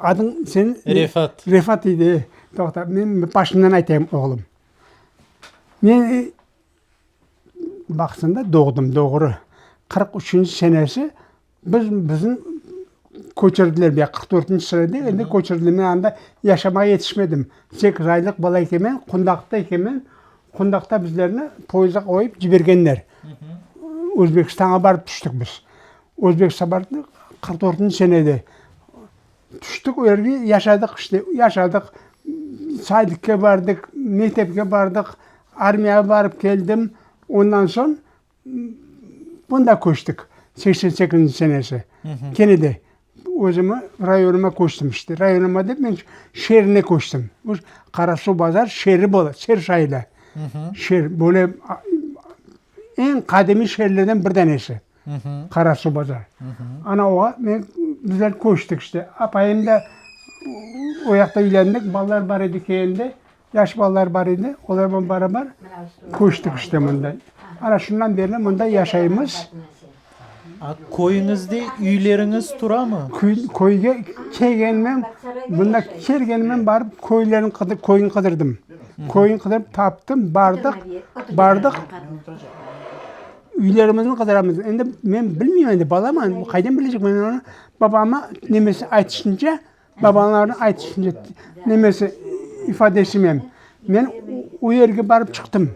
Adıñ seniñ? Refat. Refat edi. Toqta, men başından aytayım, oğlum. Men Baqsanda doğdım, doğru. 43 üçünci senesi biz, bizni köçürdiler bu yaqqa, 44 ünci senede endi köçürdiler. Men anda yaşamağa yetişmedim. Sekiz aylıq bala ekenmen, qundaqta ekenmen. Qundaqta bizlerni poyezdğa qoyıp cibergenler. Özbekistanğa barıp tüştik biz. Özbekistanğa barıp 44 ünci senede tüştik, o yerge yaşadıq işte, yaşadıq. Sadikke bardıq, mektepke bardıq, armiyağa barıp keldim. Ondan soñ bunda köçtik, 88-nci senesi. Kene de özümi rayonıma köçtim işte. Rayonıma dep men şeerine köçtim. Qarasuvbazar şeeri bola, şeer sayıla. Şeer, böyle eñ qadimiy şeerlerden bir danesi. Qarasuvbazar. Ana oğa men, bizler köçtik işte. Apayım da o yaqta üylendik, balalar bar edi köyünde, yaş balalar bar edi, olarnen beraber köçtik işte mında. Ana şundan berli mında yaşaymız. A köyüñizde üyleriñiz turamı? Köy, köyge kelgenimnen, mında kelgenimnen barıp köylerin köyün qıdırdım. Köyün qıdırıp taptım, bardıq, bardıq. Üylerimizni qıdıramız. Endi men bilmeyim endi, balaman, qaydan bilecek men onı? Babama nemesi aytışınca, babalarnıñ aytışınca nemesi, ifadesi men. Men o yerge barıp çıqtım.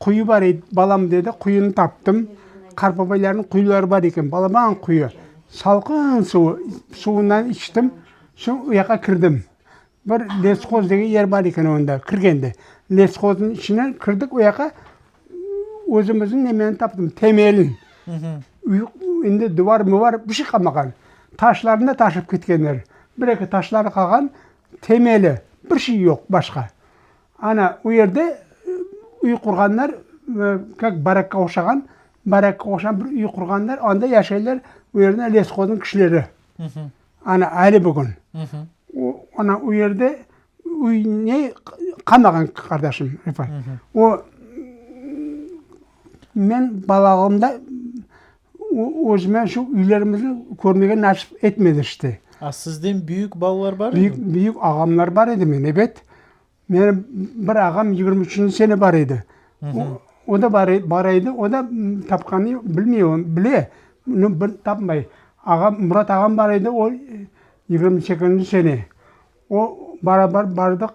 Quyu bar edi, balam dedi, quyunı taptım. Qartbabaylarnıñ quyuları bar eken, balaban quyu. Salqın suvu, suvundan içtim, soñ o yaqqa kirdim. Bir leshoz degen yer bar eken onda, kirgende. Leshoznıñ içine kirdik o yaqqa, özümizniñ nemeni taptım, temelin. Endi duvar-muvar bir şey qalmağan. Taşlarnı da taşıp ketkenler. Bir-eki taşları qalğan, temeli, bir şey yoq başqa. Ana, o yerde üy qurğanlar, kak barakqa oşağan, barakqa oşağan bir üy qurğanlar, anda yaşaylar o yerde leshoznıñ kişileri. Ana, ali bugün. O, ana, o yerde üy ne qalmağan, qardaşım, Refat. O, men balalığımda özüme şu üylerimizni körmege nasip etmedi işte. A sizden büyük balalar bar edimi? Büyük, büyük ağamlar bar edi menim, ebet. Menim bir ağam 23-nci sene bar edi. O da bar, bar edi, o da tapqanı bilmey, o bile, no bir tapmay. Ağam, Murat ağam bar edi, o 28-nci sene. O barabar bardıq,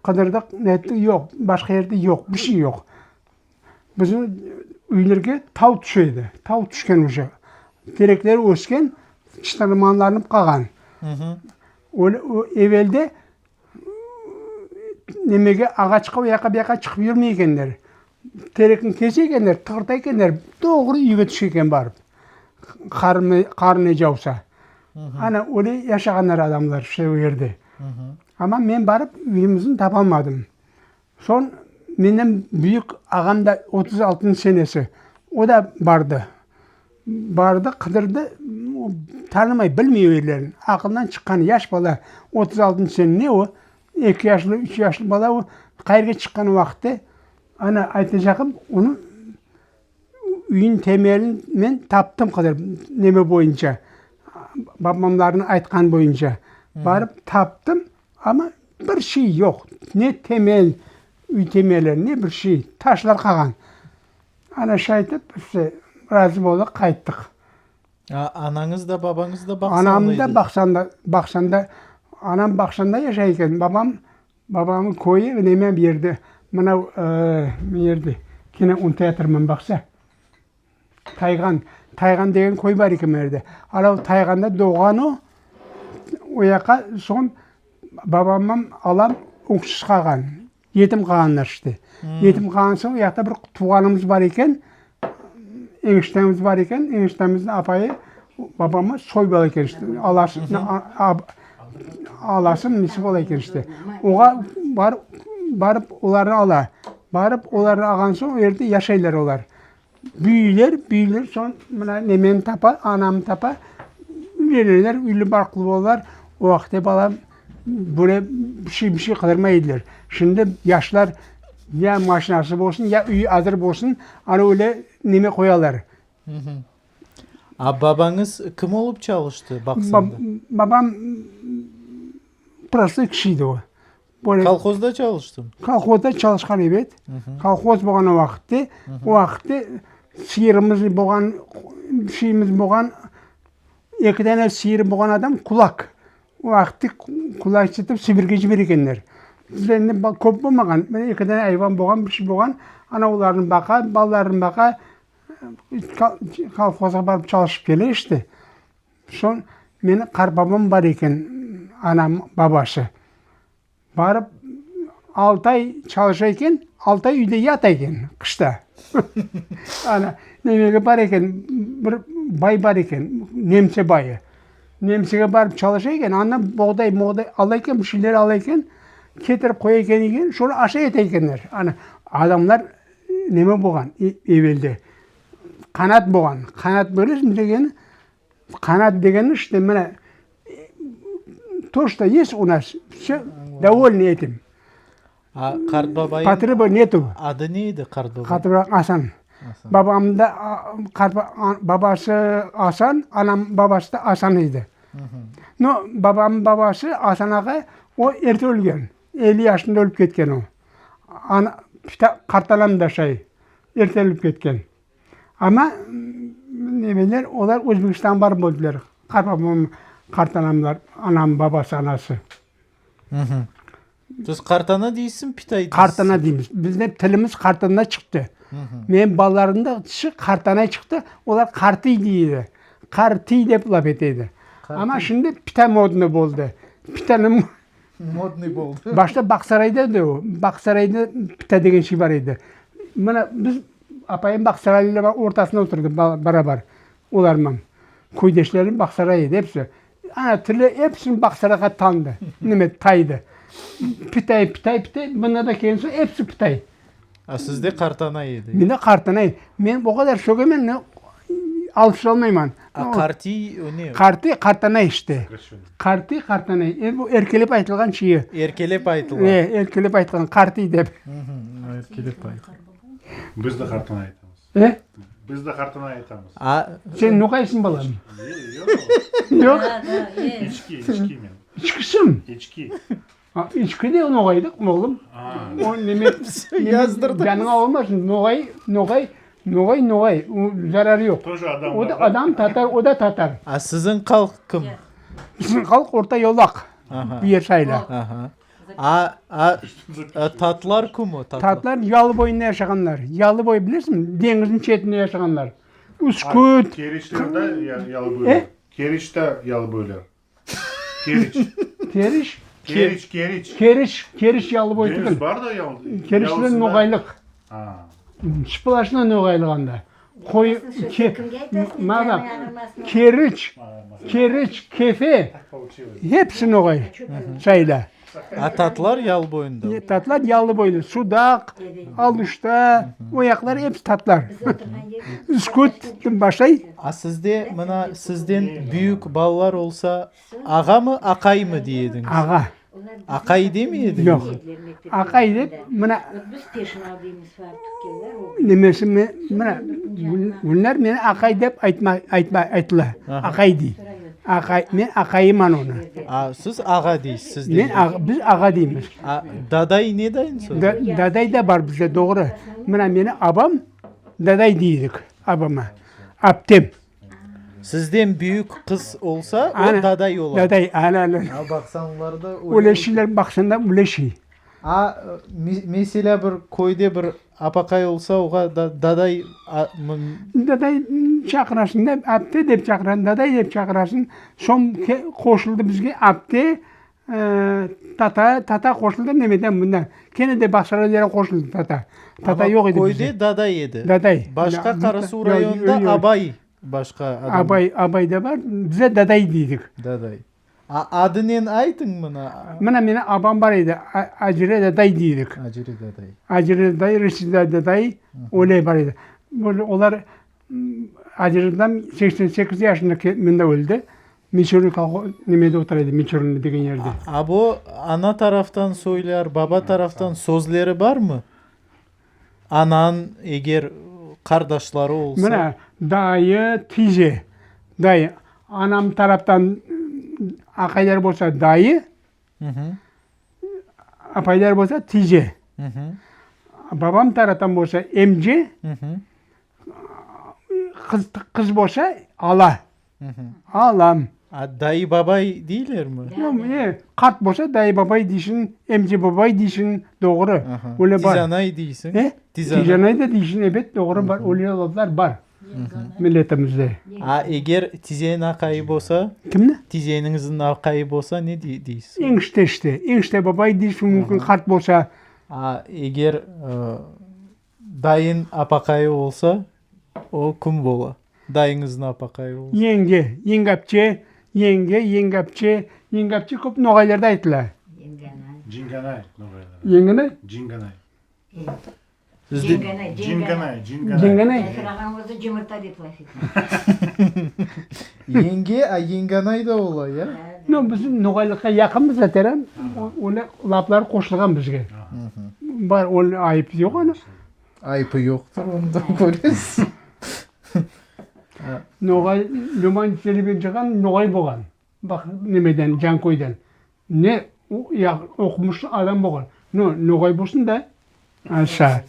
qıdırdıq, nettik, yoq, başqa yerde yoq, bir şey yoq. Bizim üylerge tav tüşe edi, tav tüşken uje. Terekler ösken, çıtırmanlanıp qalğan. Öyle, evelde Nemege, ağaçqa o yaqqa, bu yaqqa çıqıp yürmey ekenler. Terekni kese ekenler, tığırta ekenler, doğru üyge tüşe eken barıp. Qar, qar ne cavsa. Ana, öyle yaşağanlar adamlar işte o yerde. Amma men barıp üyümizni tapalmadım. Soñ menden büyük ağam da 36-ncı senesi, o da bardı. Bardı, qıdırdı, tanımay, bilmey o yerlerni. Aqılından çıqqan yaş bala, 36-ncı sene ne o? Eki yaşlı, üç yaşlı bala o, qayerge çıqqan vaqıtta, ana, aytacaqım, onı üyüñ temelini men taptım qıdırıp, neme boyunca, babamlarnıñ aytqanı boyunca. Barıp taptım, amma bir şey yoq, ne temel, üy temeli, ne bir şey, taşlar qalğan. Ana şaytip işte razı boldıq, qayttıq. A, anañız da, babañız da Baqsanda Anam edi? da Baqsanda, Baqsanda, anam Baqsanda yaşay eken, babam, babamnıñ köyü neme bir yerde, mınav ne yerde, kene unutayatırman, baqsa. Tayğan, Tayğan degen köy bar eken mına yerde. Anav Tayğanda doğğan o, o yaqqa soñ babamnıñ alam öksüz qalğan. Yetim qalğanlar işte. Yetim qalğan soñ o yaqta bir tuvğanımız bar eken, eniştemiz bar eken, eniştemizniñ apayı babama soy bola eken işte, alası, alası nesi bola eken işte. Oğa barıp, barıp olarnı ala. Barıp olarnı alğan soñ o yerde yaşaylar olar. Büyüyler, büyüyler, soñ mına nemeni tapa, anamnı tapa, üyleneler, üylü-barqlı bolalar. O vaqıtta balam böyle bir şey, bir şey qıdırmay ediler. Şimdi yaşlar ya maşinası bolsun, ya üyi azır bolsun, ana öyle neme qoyalar. A babañız kim olıp çalıştı Baqsanda? Babam prostoy kişi edi o. Böyle Kolhozda çalıştımı? Kolhozda çalışqan, ebet. Kolhoz bolğan o vaqıtte. O vaqıtte sıyırımız bolğan, şeyimiz bolğan, eki dane sıyırı bolğan adam kulak. O vaqıtte kulak etip Sibirge jibere ekenler. Bizde endi köp bolmağan, bir eki dane ayvan bolğan, bir şey bolğan. Ana olarnı baqa, balalarını baqa, kolhozğa barıp çalışıp kele işte. Soñ meni qartbabam bar eken, anam babası. Barıp altı ay çalışa eken, altı ay üyde yata eken qışta. Ana, nemege bar eken, bir bay bar eken, nemse bayı. Nemsege barıp çalışa eken, andan boğday, moğday ala eken, bir şeyler ala eken, ketirip qoya eken eken, şonı aşay ete ekenler. Ana, adamlar neme bolğan evelde, qanaat bolğan. Qanaat bilesiñmi degeni? Qanaat degeni işte mına to, что есть у нас, все довольны этим. A qartbabayıñ Potreba netu. adı ne edi qartbabay? Qartbaba Asan. Asan. Babam da qart babası Asan, anam babası da Asan edi. No, babamnıñ babası Asan ağa, o erte ölgen, 50 yaşında ölip ketken o. Ana, pita, qartanam da şay, erte ölip ketken. Amma nemeler, olar Özbekistanğa barıp oldılar, qartbabam, qartanamlar, anam babası, anası. Siz qartana deysiñ, pitay deysiñ? Qartana deymiz. Bizde tilimiz qartana çıqtı. Menim balalarım da tişi qartana çıqtı, olar qartiy deydi. Qartiy dep laf ete edi. Amma şimdi pita modno boldı. Pitanı Modnıy boldı. Başta Bağsarayda edi o. Bağsarayda pita degen şey bar edi. Mına biz apayım Bağsaraylılar ortasında oturdı barabar olarman. Köydeşlerim Bağsaray edi episi. Ana tili episini Bağsarayğa tandı, neme, taydı. Pitay, pitay, pitay, mında da kelgen soñ episi pitay. A sizde qartana edi? Mende qartana edi. Men o qadar sögemen, ne, alışalmayman. A qartiy o ne? Qartiy, qartana işte. Qartiy, qartana. E, bu erkelep aytılğan şeyi. Erkelep aytılğan. E, erkelep aytılğan, qartiy dep. Erkelep aytılğan. Biz de qartana aytamız. E? Biz de qartana aytamız. A, Sen noğaysıñ balam? Yoq. Yoq? İçki, içki men. İçkisiñ? İçki. A, içki de noğaydıq, oğlum. O neme, Yazdırdıñız. Canıñ ağırmasın, noğay, noğay, noğay, noğay, o zararı yoq. Тоже adam. O da adam, tatar, o da tatar. A siziñ halq kim? Bizim halq Orta Yolaq, bu yer sayıla. Aha. A, a, a tatlar kim o, tatlar? Tatlar yalı boyunda yaşağanlar. Yalı boyu bilesiñmi? Deñizniñ çetinde yaşağanlar. Üsküt. Keriçlerde yalı boylar. Keriçte yalı boylar. Keriç. Keriç? Keriç, Keriç. Keriç, Keriç yalı boyu tügül. Deñiz bar da yalı. Keriçte noğaylıq. Sploşnoy noğaylıq anda. Qoy, ke, ma baq, Keriç, Keriç, Kefe, hepsi noğay sayıla. A tatlar yalı boyunda? Tatlar yalı boyunda, Sudaq, Aluşta, o yaqlar hepsi tatlar. Üsküt başlay. A sizde, mına, sizden büyük balalar olsa, ağamı, aqaymı dey ediñiz? Ağa. Aqay demey ediñiz? Yoq. Aqay dep, mına, nemesi, mına, bunlar meni aqay dep aytma, aytma, aytıla. Aqay dey. Aqay, men aqayıman onı. A, siz ağa deysiz, siz Men ağa, biz ağa deymiz. A, daday ne dayın söz? Daday da bar bizde, doğru. Mına meni abam daday deydik abama, aptem. Sizden büyük qız olsa, o daday ola. Daday, ana, ana. A, baqsanlar da öyle şeyler, baqsanda öyle şey. A, meselâ, bir köyde bir apaqay olsa, oğa daday. Daday çaqırasıñ da, apte dep çaqırasıñ, daday dep çaqırasıñ. Soñ qoşuldı bizge apte, tata, tata qoşuldı nemeden bundan. Kene de Bağçasarayda qoşuldı tata. Tata yoq edi bizde. Köyde daday edi. Daday. Başqa Qarasuv rayonında abay başqa adam. Abay, abay da bar. Bize daday deydik. Daday. A, adınen aytıñ mına. Mına menim abam bar edi, Acire daday deydik. Acire daday. Acire daday, Reşid daday, öyle bar edi. Olar Acire dadam 88 yaşında mında öldi. Miçurın kolhoz nemede otura edi, Miçurın degen yerde. A bu ana taraftan soylar, baba taraftan sözleri barmı? Anan, eger qardaşları olsa. Mına, dayı, tize. Dayı. Anam taraftan aqaylar bolsa dayı, apaylar bolsa tize. Babam taraftan bolsa emce, qız, qız bolsa ala. Alam. A dayı babay deylermi? Yoq, e, qart bolsa dayı babay deysiñ, emce babay deysiñ, doğru, öyle bar. Tizanay deysiñ. E? Tizanay da deysiñ, ebet, doğru bar, öyle laflar bar milletimizde. A eger tizeniñ aqayı bolsa? Kimni? Tizeniñizniñ aqayı bolsa ne deysiz? Enişte işte, enişte babay deysiñ mümkün, qart bolsa. A eger Dayıñ apaqayı olsa, o kim bola? Dayıñıznıñ apaqayı olsa. Yenge, yengapçe, yenge, yengapçe, yengapçe köp noğaylarda aytıla. Yenganay. Cinganay noğaylarda. Yenganay? Cinganay. Sizde Cenganay, Cinganay, cinganay. Cinganay? Cafer ağam özü cımırta dep laf ete. Yenge, a yenganay da ola, ya? No, biz noğaylıqqa yaqınmız zaten, öyle laflar qoşulğan bizge. Bar, öyle ayıp yoq onıñ. Ayıpı yoqtır, onı da köresiz. Noğay, Lüman Çelebichan noğay bolğan. Baq, nemeden, Canköyden. Ne oqumışlı adam bolğan. No, noğay bolsun da, aşa.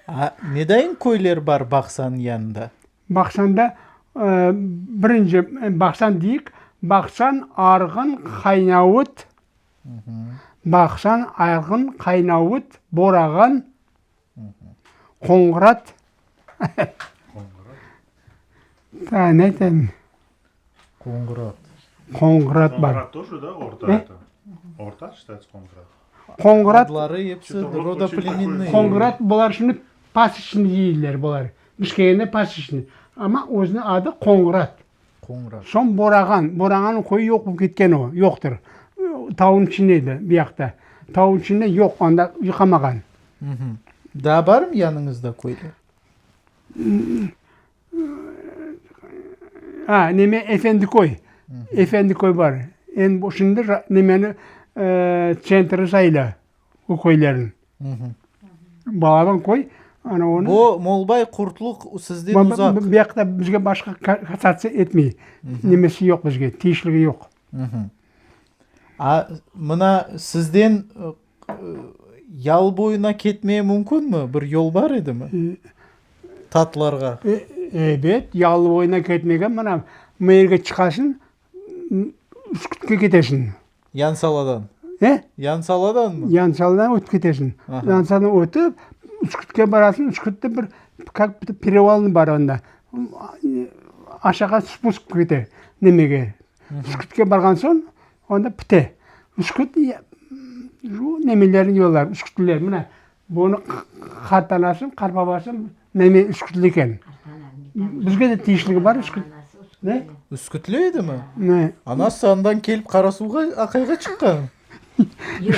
A nedayın köyler bar Baqsanıñ yanında? Baqsanda, birinci Baqsan deyik, Baqsan, Arğın, Qaynavut, Baqsan, Arğın, Qaynavut, Borağan, Qoñğurat. Daa ne aytayım? Qoñğurat. Qoñğurat bar. Qoñğurat тоже, da, orta это? Orta считается Qoñğurat? Qoñğurat. Adları episi rodoplemennoy. Qoñğurat bular şimdi pasıçnıy deyler bular. Biz kelgende pasıçnıy. Amma özüniñ adı Qoñğurat. Qoñğurat. Soñ Borağan. Borağannıñ köyü yoq bolıp ketken o, yoqtır. Tavnıñ içinde edi, bu yaqta. Tavnıñ içinde yoq, anda yıqamağan. Daa barmı yanıñızda köyler? A, neme, Efendiköy. Efendiköy bar. Endi bu şimdi nemeni, tsentri sayıla o köylerniñ. Balaban köy, ana onı. Bu Molbay Qurtluq sizden uzaq. Bu yaqta bizge başqa kasatsiya etmey. Nemesi yoq bizge, tiyişligi yoq. A, mına sizden Yalı boyuna ketmeye mümkünmi? Bir yol bar edimi? Tatlarğa. Ebet, yalı boyuna ketmege mına bu yerge çıqasıñ, Üskütke ketesiñ. Yansaladan? E? Yansaladanmı? Yansaladan ötip ketesiñ. Yansaladan ötip, Üskütke barasıñ, Üskütte bir kak perevalnıy bar anda. Aşağı spusk kete nemege. Üskütke barğan soñ, Onda pite. Üsküt şu nemelerni yollar, üskütliler. Mına, bunı qartanası, qartbabası neme üskütli eken. Bizge de tiyişligi bar üsküt. Ne? Üskütli edimi? Ne? Anası andan kelip Qarasuvğa aqayğa çıqqan. Yoq.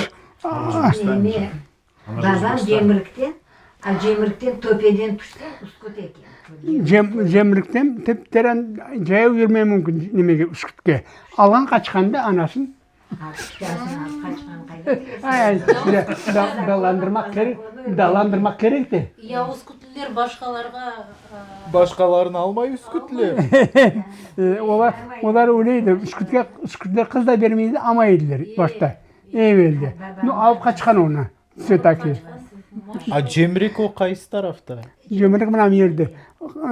Neme, Babam Cemrikten, a Cemrikten töpeden tüşse, Üsküt eken. Cem, Cemrikten tep teren cayav yürmey mümkün nemege, Üskütke. Alğan qaçqanda anasın. Ay, ay, dalandırmaq kerek, dalandırmaq kerek de. Ya üskütliler başqalarğa. Başqalarını almay üskütliler. Olar, olar öyle edi, Üskütke, üskütliler qız da bermey edi, almay ediler başta. Evelde. Nu, alıp qaçqan onı, vse-taki. A Cemrik o qaysı tarafta? Cemrik mına bu yerde.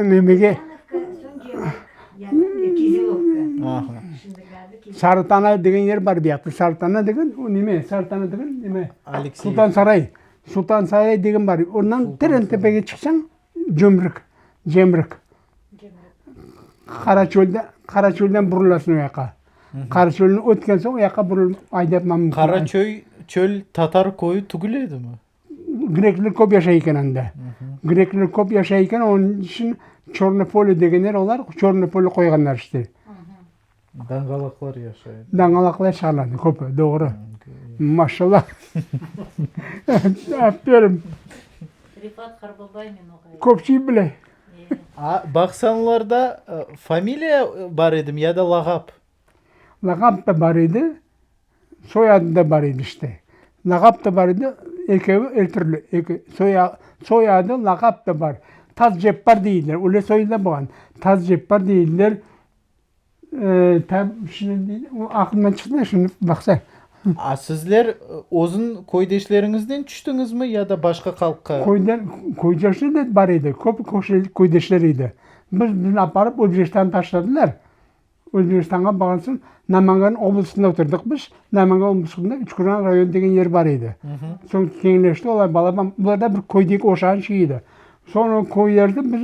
Nemege? Sarıtana degen yer bar bu yaqta. Sarıtana degen, o neme? Sarıtana degen neme? Sultan Saray. Sultan Saray degen bar. Ondan teren tepege çıqsañ, Cemrik, Cemrik. Qaraçölde, Qaraçölden burulasıñ o yaqqa. Qaraçölni ötken soñ o yaqqa burul aydapma mümkün. Qaraçöy, çöl, tatar köyü tügül edimi? Grekler köp yaşay eken anda. Grekler köp yaşay eken, onıñ içün Çorno pole degenler olar, Çorno pole qoyğanlar işte. Dangalaqlar yaşay edi. Dangalaqlar yaşağanlar köpü, doğru. Maşallah. Aferin. Refat qartbabay men oqay. Köp şey bile. A, baqsanlarda familiya bar edimi ya da lağap? Lağap da bar edi, soyadı da bar edi işte. Lağap da bar edi, ekevi er türlü, eki, soyadı, lağap da bar. Taz Ceppar deydiler, öyle soyadı da bolğan. Taz Ceppar deydiler. Tab şimdi aqlımdan çıqtı da şimdi baqsa. A sizler özün köydeşleriñizden tüştiñizmi ya da başqa halqqa? Köyden, köydeşler de bar edi, köp köydeşler edi. Biz, bizni aparıp Özbekistanğa taşladılar. Özbekistanğa barğan soñ Namangan oblastında oturdıq biz. Namangan oblastında Üçqurğan rayonı degen yer bar edi. Soñ keñleşti olar balaban, bular da bir köydeki oşağan şey edi. Soñ o köylerde biz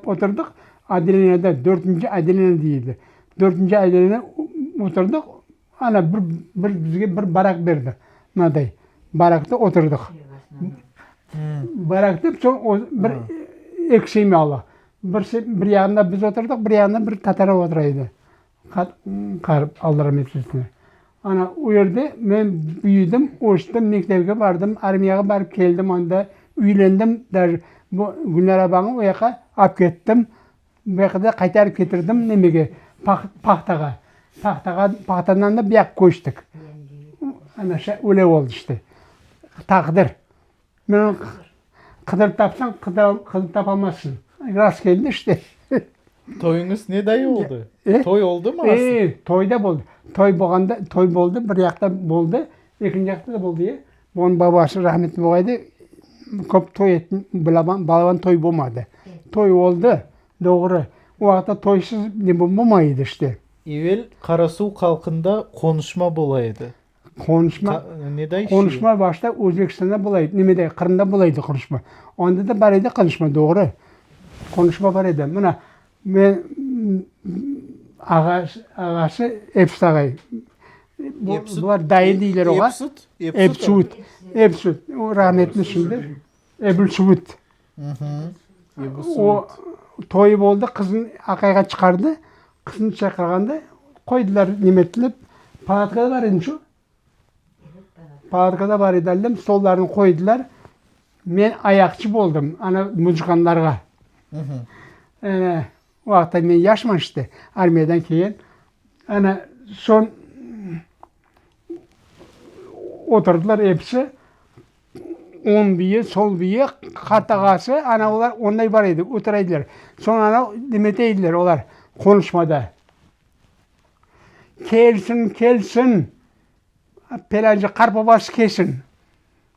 oturdıq, otdeleniyede, dörtünci otdeleniye dey edi. Dörtünci otdeleniyede oturdıq, ana bir, bir bizge bir barak berdi, mınaday barakta oturdıq. Barak dep soñ bir eki semyalı. Bir, bir yağında biz oturdıq, bir yağında bir tatar otura edi. Qarıp, Alla rahmet etsin. Ana, o yerde men büyüdim, östim, mektepke bardım, armiyağa barıp keldim anda, üylendim, daje bu Gülnar abañı o yaqqa alıp kettim, bu yaqqa da qaytarıp ketirdim nemege, pahtağa. Pahtağa, pahtadan da bu yaqqa köçtik. Ana şay, öyle oldı işte. Taqdir. Men onı qıdırıp tapsañ, qıdırıp tapalmazsıñ. Rast keldi işte. Toyuñız ne dayı oldı? Toy oldumı aslında? E, toy da boldı. Toy bolğanda, toy boldı, bir yaqta boldı, ekinci yaqta da boldı, e. Onıñ babası rahmetli bolğaydı, köp toy ettim, balaban toy bolmadı. Toy oldı, doğru. O vaqıtta toysız ne bolmay edi işte. Evel Qarasuv halqında qonuşma bola edi. Qonuşma, qonuşma başta Özbekistanda bola edi, nemede, Qırımda bola edi qonuşma. Onda da bar edi qonuşma, doğru. Qonuşma bar edi. Mına, men ağası, ağası Epsut ağay. Bular dayı deyler oğa. Epsut? Epsut. Epsut. O rahmetli şimdi. Ebulsuvut. O toyı boldı, qızın aqayğa çıqardı. Qızını çıqarğanda qoydılar nemetlep, palatkada bar edim şu. Palatkada bar edi allem, stollarnı qoydılar. Men ayaqçı boldım, ana muzıkanlarğa. O vaqıtta men yaşman işte, armiyadan kelgen. Ana soñ oturdılar episi. Oñ biye, sol biye, qart ağası, ana olar onday bar edi, otura ediler. Soñ ana demete ediler olar qonuşmada. Kelsin, kelsin, pelâncı qartbabası kelsin.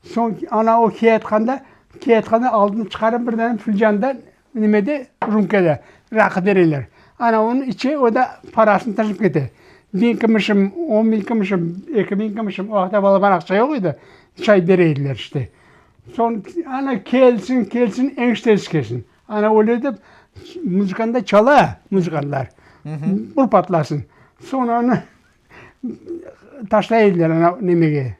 Soñ ana o keyatqanda, keyatqanda aldını çıqarıp bir dane filcanda nemede, rumkada raqı bereler. Ana onı içe, o da parasını taşıp kete. Biñ kımışım, on biñ kımışım, eki biñ kımışım, o vaqıtta balaban aqça yoq edi, çay bere ediler işte. Soñ ana kelsin, kelsin, eniştesi kelsin. Ana öyle dep muzıkanı da çala, muzıkanlar, bir patlasın. Soñ onı taşlay ediler ana nemege,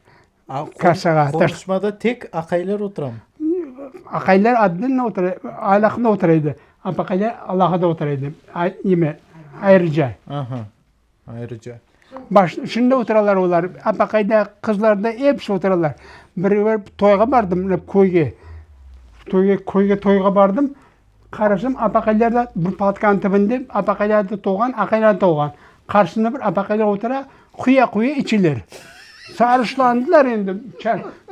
Kassağa. Qonuşmada tek aqaylar oturamı? Aqaylar adından otura, alaqında otura edi. Apaqaylar alaqada otura edi. Neme, ayrıca. Aha, ayrıca. Baş, şimdi oturalar olar. Apaqay da, qızlar da episi oturalar. Bir, bir toyğa bardım, mına köyge. Toyğa, köyge toyğa bardım. Qarasam, apaqaylar da bir paltkanıñ tibinde, apaqaylar da toğan, aqaylar da toğan. Qarşısında bir apaqaylar otura, quya-quya içeler. Sarışlandılar endi.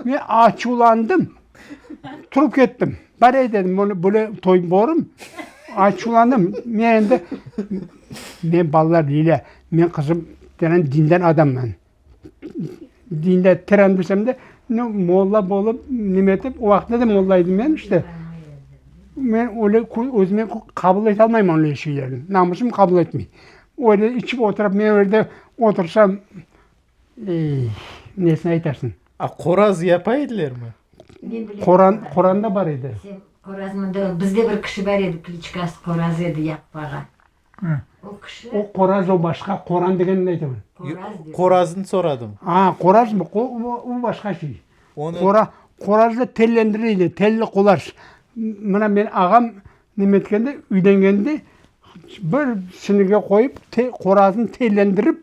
Men açuvlandım. Turıp kettim. Bar-ey dedim, bunı böyle toy borım. Açuvlandım. Men endi, men balalar Lilâ, men qızım denen dinden adamman. Dinde tiren bilsem de, no, molla bolıp, neme etip, o vaqıtta da molla edim men işte. Men öyle özüme qabul ete almayman öyle şeylerni. Namusım qabul etmey. Öyle içip oturıp, men öyle otursam, ey, nesini aytarsıñ. A qoraz yapa edilermi? Qoran, qoran da bar edi. Sen qoraz mında, bizde bir kişi bar edi, kliçkası Qoraz edi, Yaqpağa. O kişi. O qoraz o başqa, qoran degenini aytaman. Qoraz dep. Qoraznı soradım. A, qorazmı? O başqa şey. Onı. Qora, qorazdı tellendire edi, telli qoraz. Mına men ağam neme etkende, üylengende bir sinige qoyıp, qoraznı tellendirip,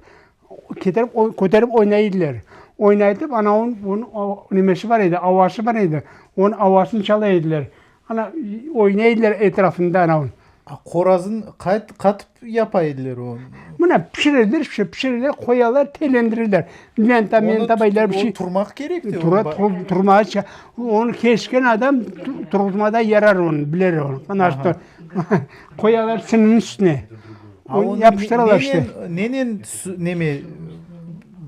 ketirip, köterip oynay ediler. Oynaytıp, ana onıñ nemesi bar edi, avası bar edi, onıñ avasını çala ediler. Ana, oynay ediler etrafında ana. A qorazın qayt, qatıp yapa ediler onı? Mına, pişirediler, işte, pişirediler, qoyalar, telendirirler. Lenta, menta, baylar bir şey. O turmaq kerek de. Tura, turmağa, onı kesken adam turğuzmada yarar onı, biler onı. Ana, qoyalar sınıñ üstüne. Onı yapıştıralar işte. Nenen neme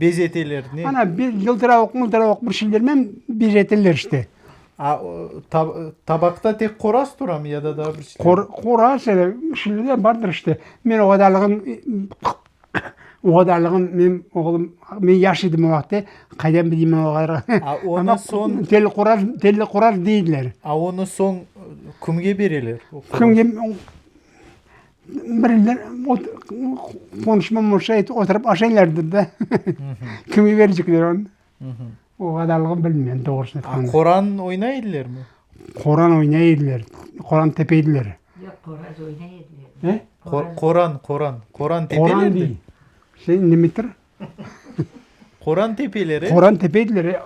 bezeteler? Ne? Ana bir yıltıravuq mıltıravuq bir şeylermen bezeteler işte. A, tabaqta tek qoraz turamı ya da daa bir şeyler? Qoraz ele bir şeyler bardır işte. Men o qadarlığın o qadarlığın menim oğlum, men yaş edim o vaqıtte, qaydan bileyim men o qadarlığın. A onı soñ. Telli qoraz, telli qoraz deydiler. A onı soñ kimge bereler? Kimge? Biriler qonuşma olsa oturıp aşaylardır da. Kimge berecekler onı? O qadarlığın bilmeyim, doğrusını aytqanda. Qoran oynay edilermi? Qoran oynay ediler. Qoran tepe ediler. Yoq, qoraz oynay ediler. E? Qoran, qoran. Qoran tepeler Qoran dey. Sen nemetir? Qoran tepeler, e? Qoran tepe ediler.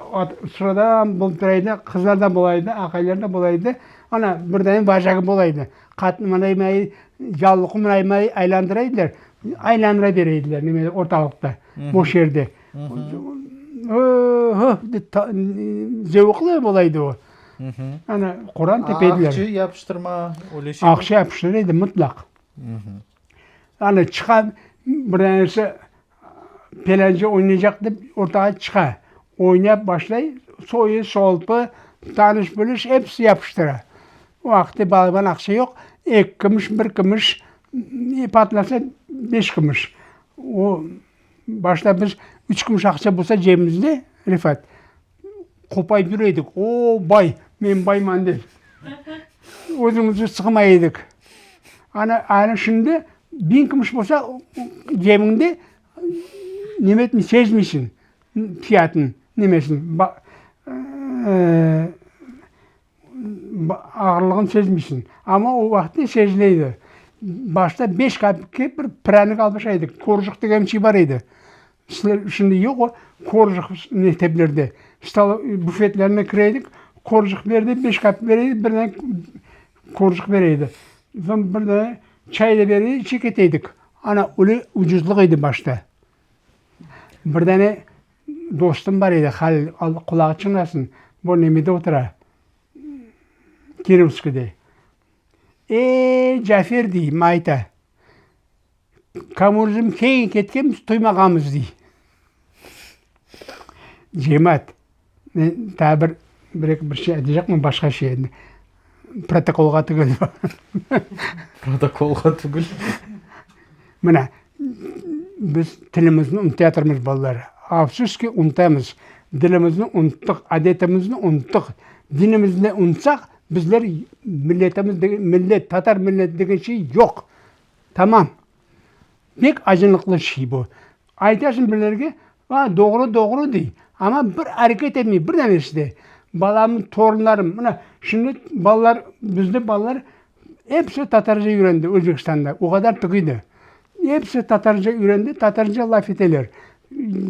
Sıradan bolıp tura edi, qızlar da bola edi, aqaylar da bola edi. Ana, bir dane vajagı bola edi. Qatın mınay-mınay, yavluqı mınay-mınay aylandıra ediler. Aylandıra bere ediler neme ortalıqta, boş yerde. Ö-ö-ö, dep zevqlı bola edi o. Ana, qoran tepe ediler. Aqçı yapıştırma, öyle şey. Aqça yapıştıra edi mıtlaq. Ana, çıqa, bir danesi pelence oynaycaq dep ortağa çıqa. Oynap başlay, soyu, solpı, tanış-biliş episi yapıştıra. O vaqıtta balaban aqça yoq, eki kümüş, bir kümüş, patlasa beş kümüş. O, başta biz üç kümüş aqça bolsa cebimizde, Refat, qopayıp yüre edik, o, bay, men bayman dep. Özümizge sığmay edik. Ana, ana şimdi biñ kümüş bolsa cebiñde neme etmey, sezmeysiñ fiyatın, nemesini, ağırlığını sezmeysiñ. Amma o vaqıtta sezile edi. Başta beş kapikke bir prânik alıp aşay edik. Korjıq degen şey bar edi. Sizler şimdi yoq o korjıq mekteplerde. Stol bufetlerine kire edik, korjıq berdi, beş kapik bere edi, bir dane korjıq bere edi. Soñ bir dane çay da bere edi, içe kete edik. Ana öyle ucuzlıq edi başta. Bir dane dostum bar edi, Halil, Alla qulağı çıñlasın, bu nemede otura, Kirovskide. E-e, Cafer, dey, mayta, kommunizm keñ ketken, biz tuymağanmız, dey. Cemaat, men daa bir, bir-eki bir şey aytacaqman, başqa şey endi, protokolğa tügül. Protokolğa tügül. Mına, biz tilimizni unutayatırmız, balalar. Afsus ki, unutamız. Dilimizni unuttıq, adetimizni unuttıq. Dinimizni unutsaq, bizler milletimiz, millet, tatar milleti degen şey yoq. Tamam. Pek acınıqlı şey bu. Aytasıñ birilerge, a, doğru, doğru dey, amma bir areket etmey, bir danesi de. Balamnıñ torunlarım, mına, şimdi balalar, bizde balalar episi tatarca üyrendi Özbekistanda, o qadar tügüydi. Episi tatarca üyrendi, tatarca laf eteler,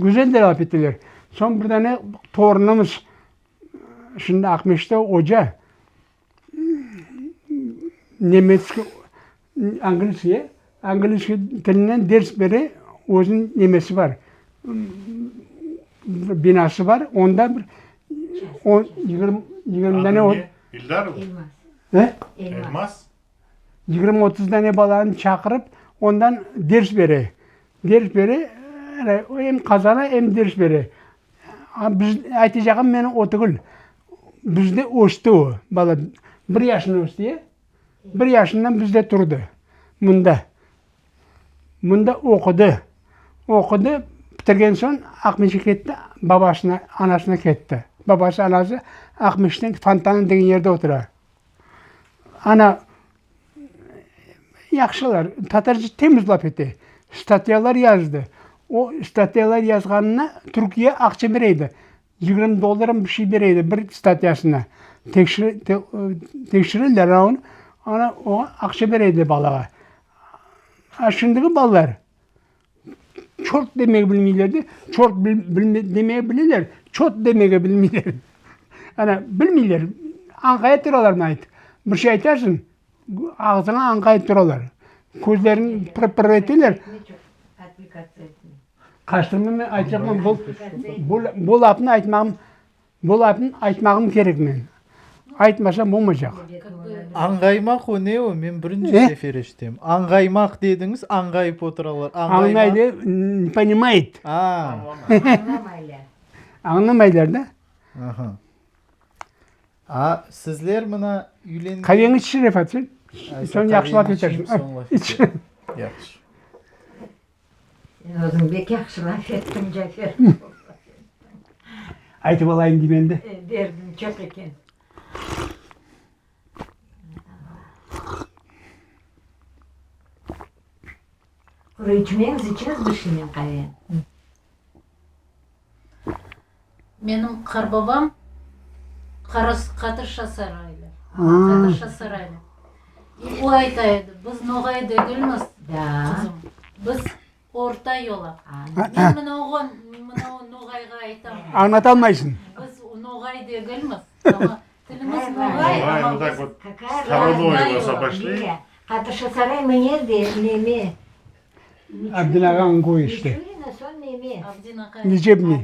güzel de laf eteler. Soñ bir dane torunımız, şimdi Aqmescitte oca, Nemetskiy, anglizce, anglizce tilinden ders bere, özüniñ nemesi bar, bir binası bar, onda bir on, 20, 20 dane. Adı ne? İldar mı? Elmaz. E? Elmaz. Elmaz? 20-30 dane balanı çaqırıp, ondan ders bere. Ders bere, em qazana, em ders bere. Biz, aytacağım menim o tügül. Bizde östi o bala. Bir yaşında östi, e? Bir yaşından bizde turdı, mında. Mında oqudı. Oqudı, bitirgen soñ Aqmescitke ketti, babasına, anasına ketti. Babası, anası Aqmescitten Fontanı degen yerde otura. Ana, yahşılar, tatarca temiz laf ete. Statyalar yazdı. O statyalar yazğanına Türkiye aqça bere edi. 20 dollarmı bir şey bere edi bir statyasına. Tekşirirler onı, ana oña aqça bere ediler balağa. A şimdiki balalar çort demege bilmeyler de, çort demege bileler, çot demege bilmeyler. Ana, bilmeyler, añqayıp turalar mına ayt. Bir şey aytarsıñ, ağzıña añqayıp turalar. Közlerini pır-pır eteler. Qaçtırma men aytacaqman, bu, bu, bu lafnı aytmağım, bu lafnı aytmağım kerek men. Aytmasam olmaycaq. Añğaymaq o ne o? Men birinci E? sefer eşitem. Añğaymaq dediñiz, añğayıp oturalar. Añğaymaq. Añlaydı, ne ponimayet. A. Añlamaylar. Añlamaylar da. Aha. A, sizler mına üylengen... Qaveñi içiş, Refat, sen. Aysa, Soñ yahşı laf qaveni içeyim, etersiñ. soñ laf İç. eterim. Yahşı. Sen özüñ bek yahşı laf ettiñ, Cafer. Aytıp alayım deyim endi. Derdiñ çoq eken. Quru içmeñiz, içiñiz bir şeynen qave. Menim qarbabam Qatırşa Saraylı. Qatırşa Saraylı. İ o ayta edi, biz noğay degilmiz, qızım, biz orta yolaq. Men mına oğa, mına o noğayğa aytam. Añlatalmaysıñ. Biz noğay degilmiz, amma tilimiz noğay, amma biz Storonoy olsa başlay. Qatırşa Saray mı nerde, neme? Abdin ağanıñ köyü işte. Lecebniy,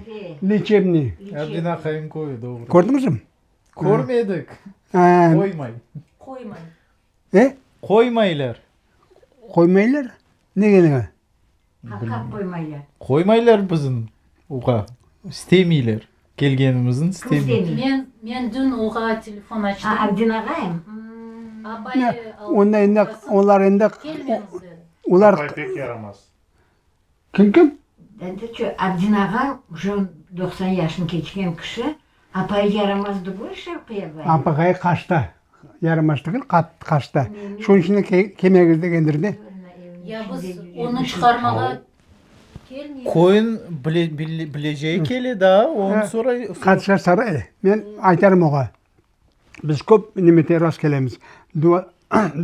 Lecebniy. Abdin aqayıñ köyü, doğru. Kördiñizmi? Körmedik. Qoymay. Qoymay. E? Qoymaylar. Qoymaylar? Negene? Qaqqa qoymaylar. Qoymaylar bizim uğa. İstemeyler. Kelgenimizni istemeyler. Men, men dün oğa telefon açtım. A, Abdin ağayım? Apayı Onda endi, olar endi, Kelmeñiz dedi. olar. Apay pek yaramaz. Kim, kim? Endi şu Abdin ağañ uje 90 yaşını keçken kişi, apayı yaramaz dugul Şevqiye abay. Apaqayı qaçta. Yaramaz tügül, qaçta. Şunıñ içün de kelmeñiz degendir de. Ya biz onı çıqarmağa kelmeymiz. Koyun bileceği kele daa, onı soray. Qatışa saray. Men aytarım oğa. Biz köp nimete rast kelemiz.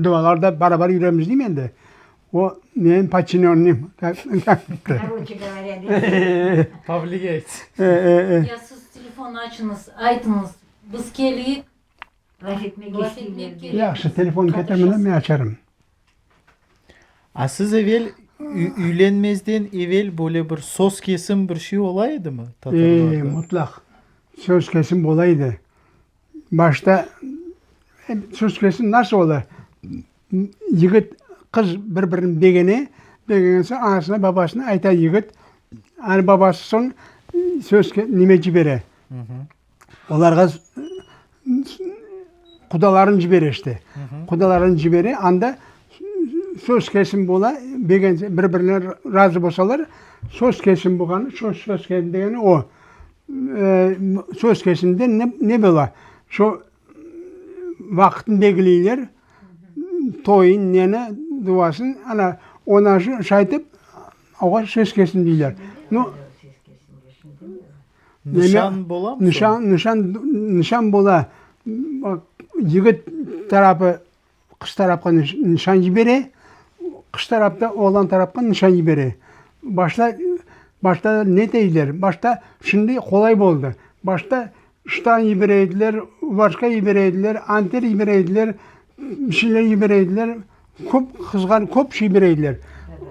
Dualarda barabar yüremiz deyim endi. O menim podçinönnim. Koroçe govorâ, Povliyayt. Ya siz telefon açıñız, aytıñız, biz keleyik. Laf etmege Laf etmek isteyler. kerek. Yahşı, telefon ketir mına, men açarım. A siz evel, üylenmezden evel böyle bir söz kesim bir şey ola edimi tatarlarda? E, mutlaq. Söz kesim ola edi. Başta söz kesim nasıl ola? Yigit, qız bir-birini begene, begengen soñ anasına, babasına ayta yigit. Ana babası soñ söz nime cibere. Olarğa qudalarını cibere işte. Qudalarını cibere, anda söz kesim bola, begense, bir-birine razı bolsalar, söz kesim bolğanı, söz kesim degeni o. Söz kesimde ne, ne bola? Şu vaqıtnı belgileyler, toyun, neni, duasın, ana, ondan soñ şaytip, oğa söz kesim deyler. Nu, Nişan bolamı soñ? Nişan, nişan, nişan bola. Yigit tarafı qız tarafqa nişan yibere, qız taraf da oğlan tarafqa nişan yibere. Başta, başta ne deyler, başta şimdi qolay boldı. Başta ştan yibere ediler, vaşka yibere ediler, anter yibere ediler, bir şeyler yibere ediler. Köp qızğa köp şey bere ediler.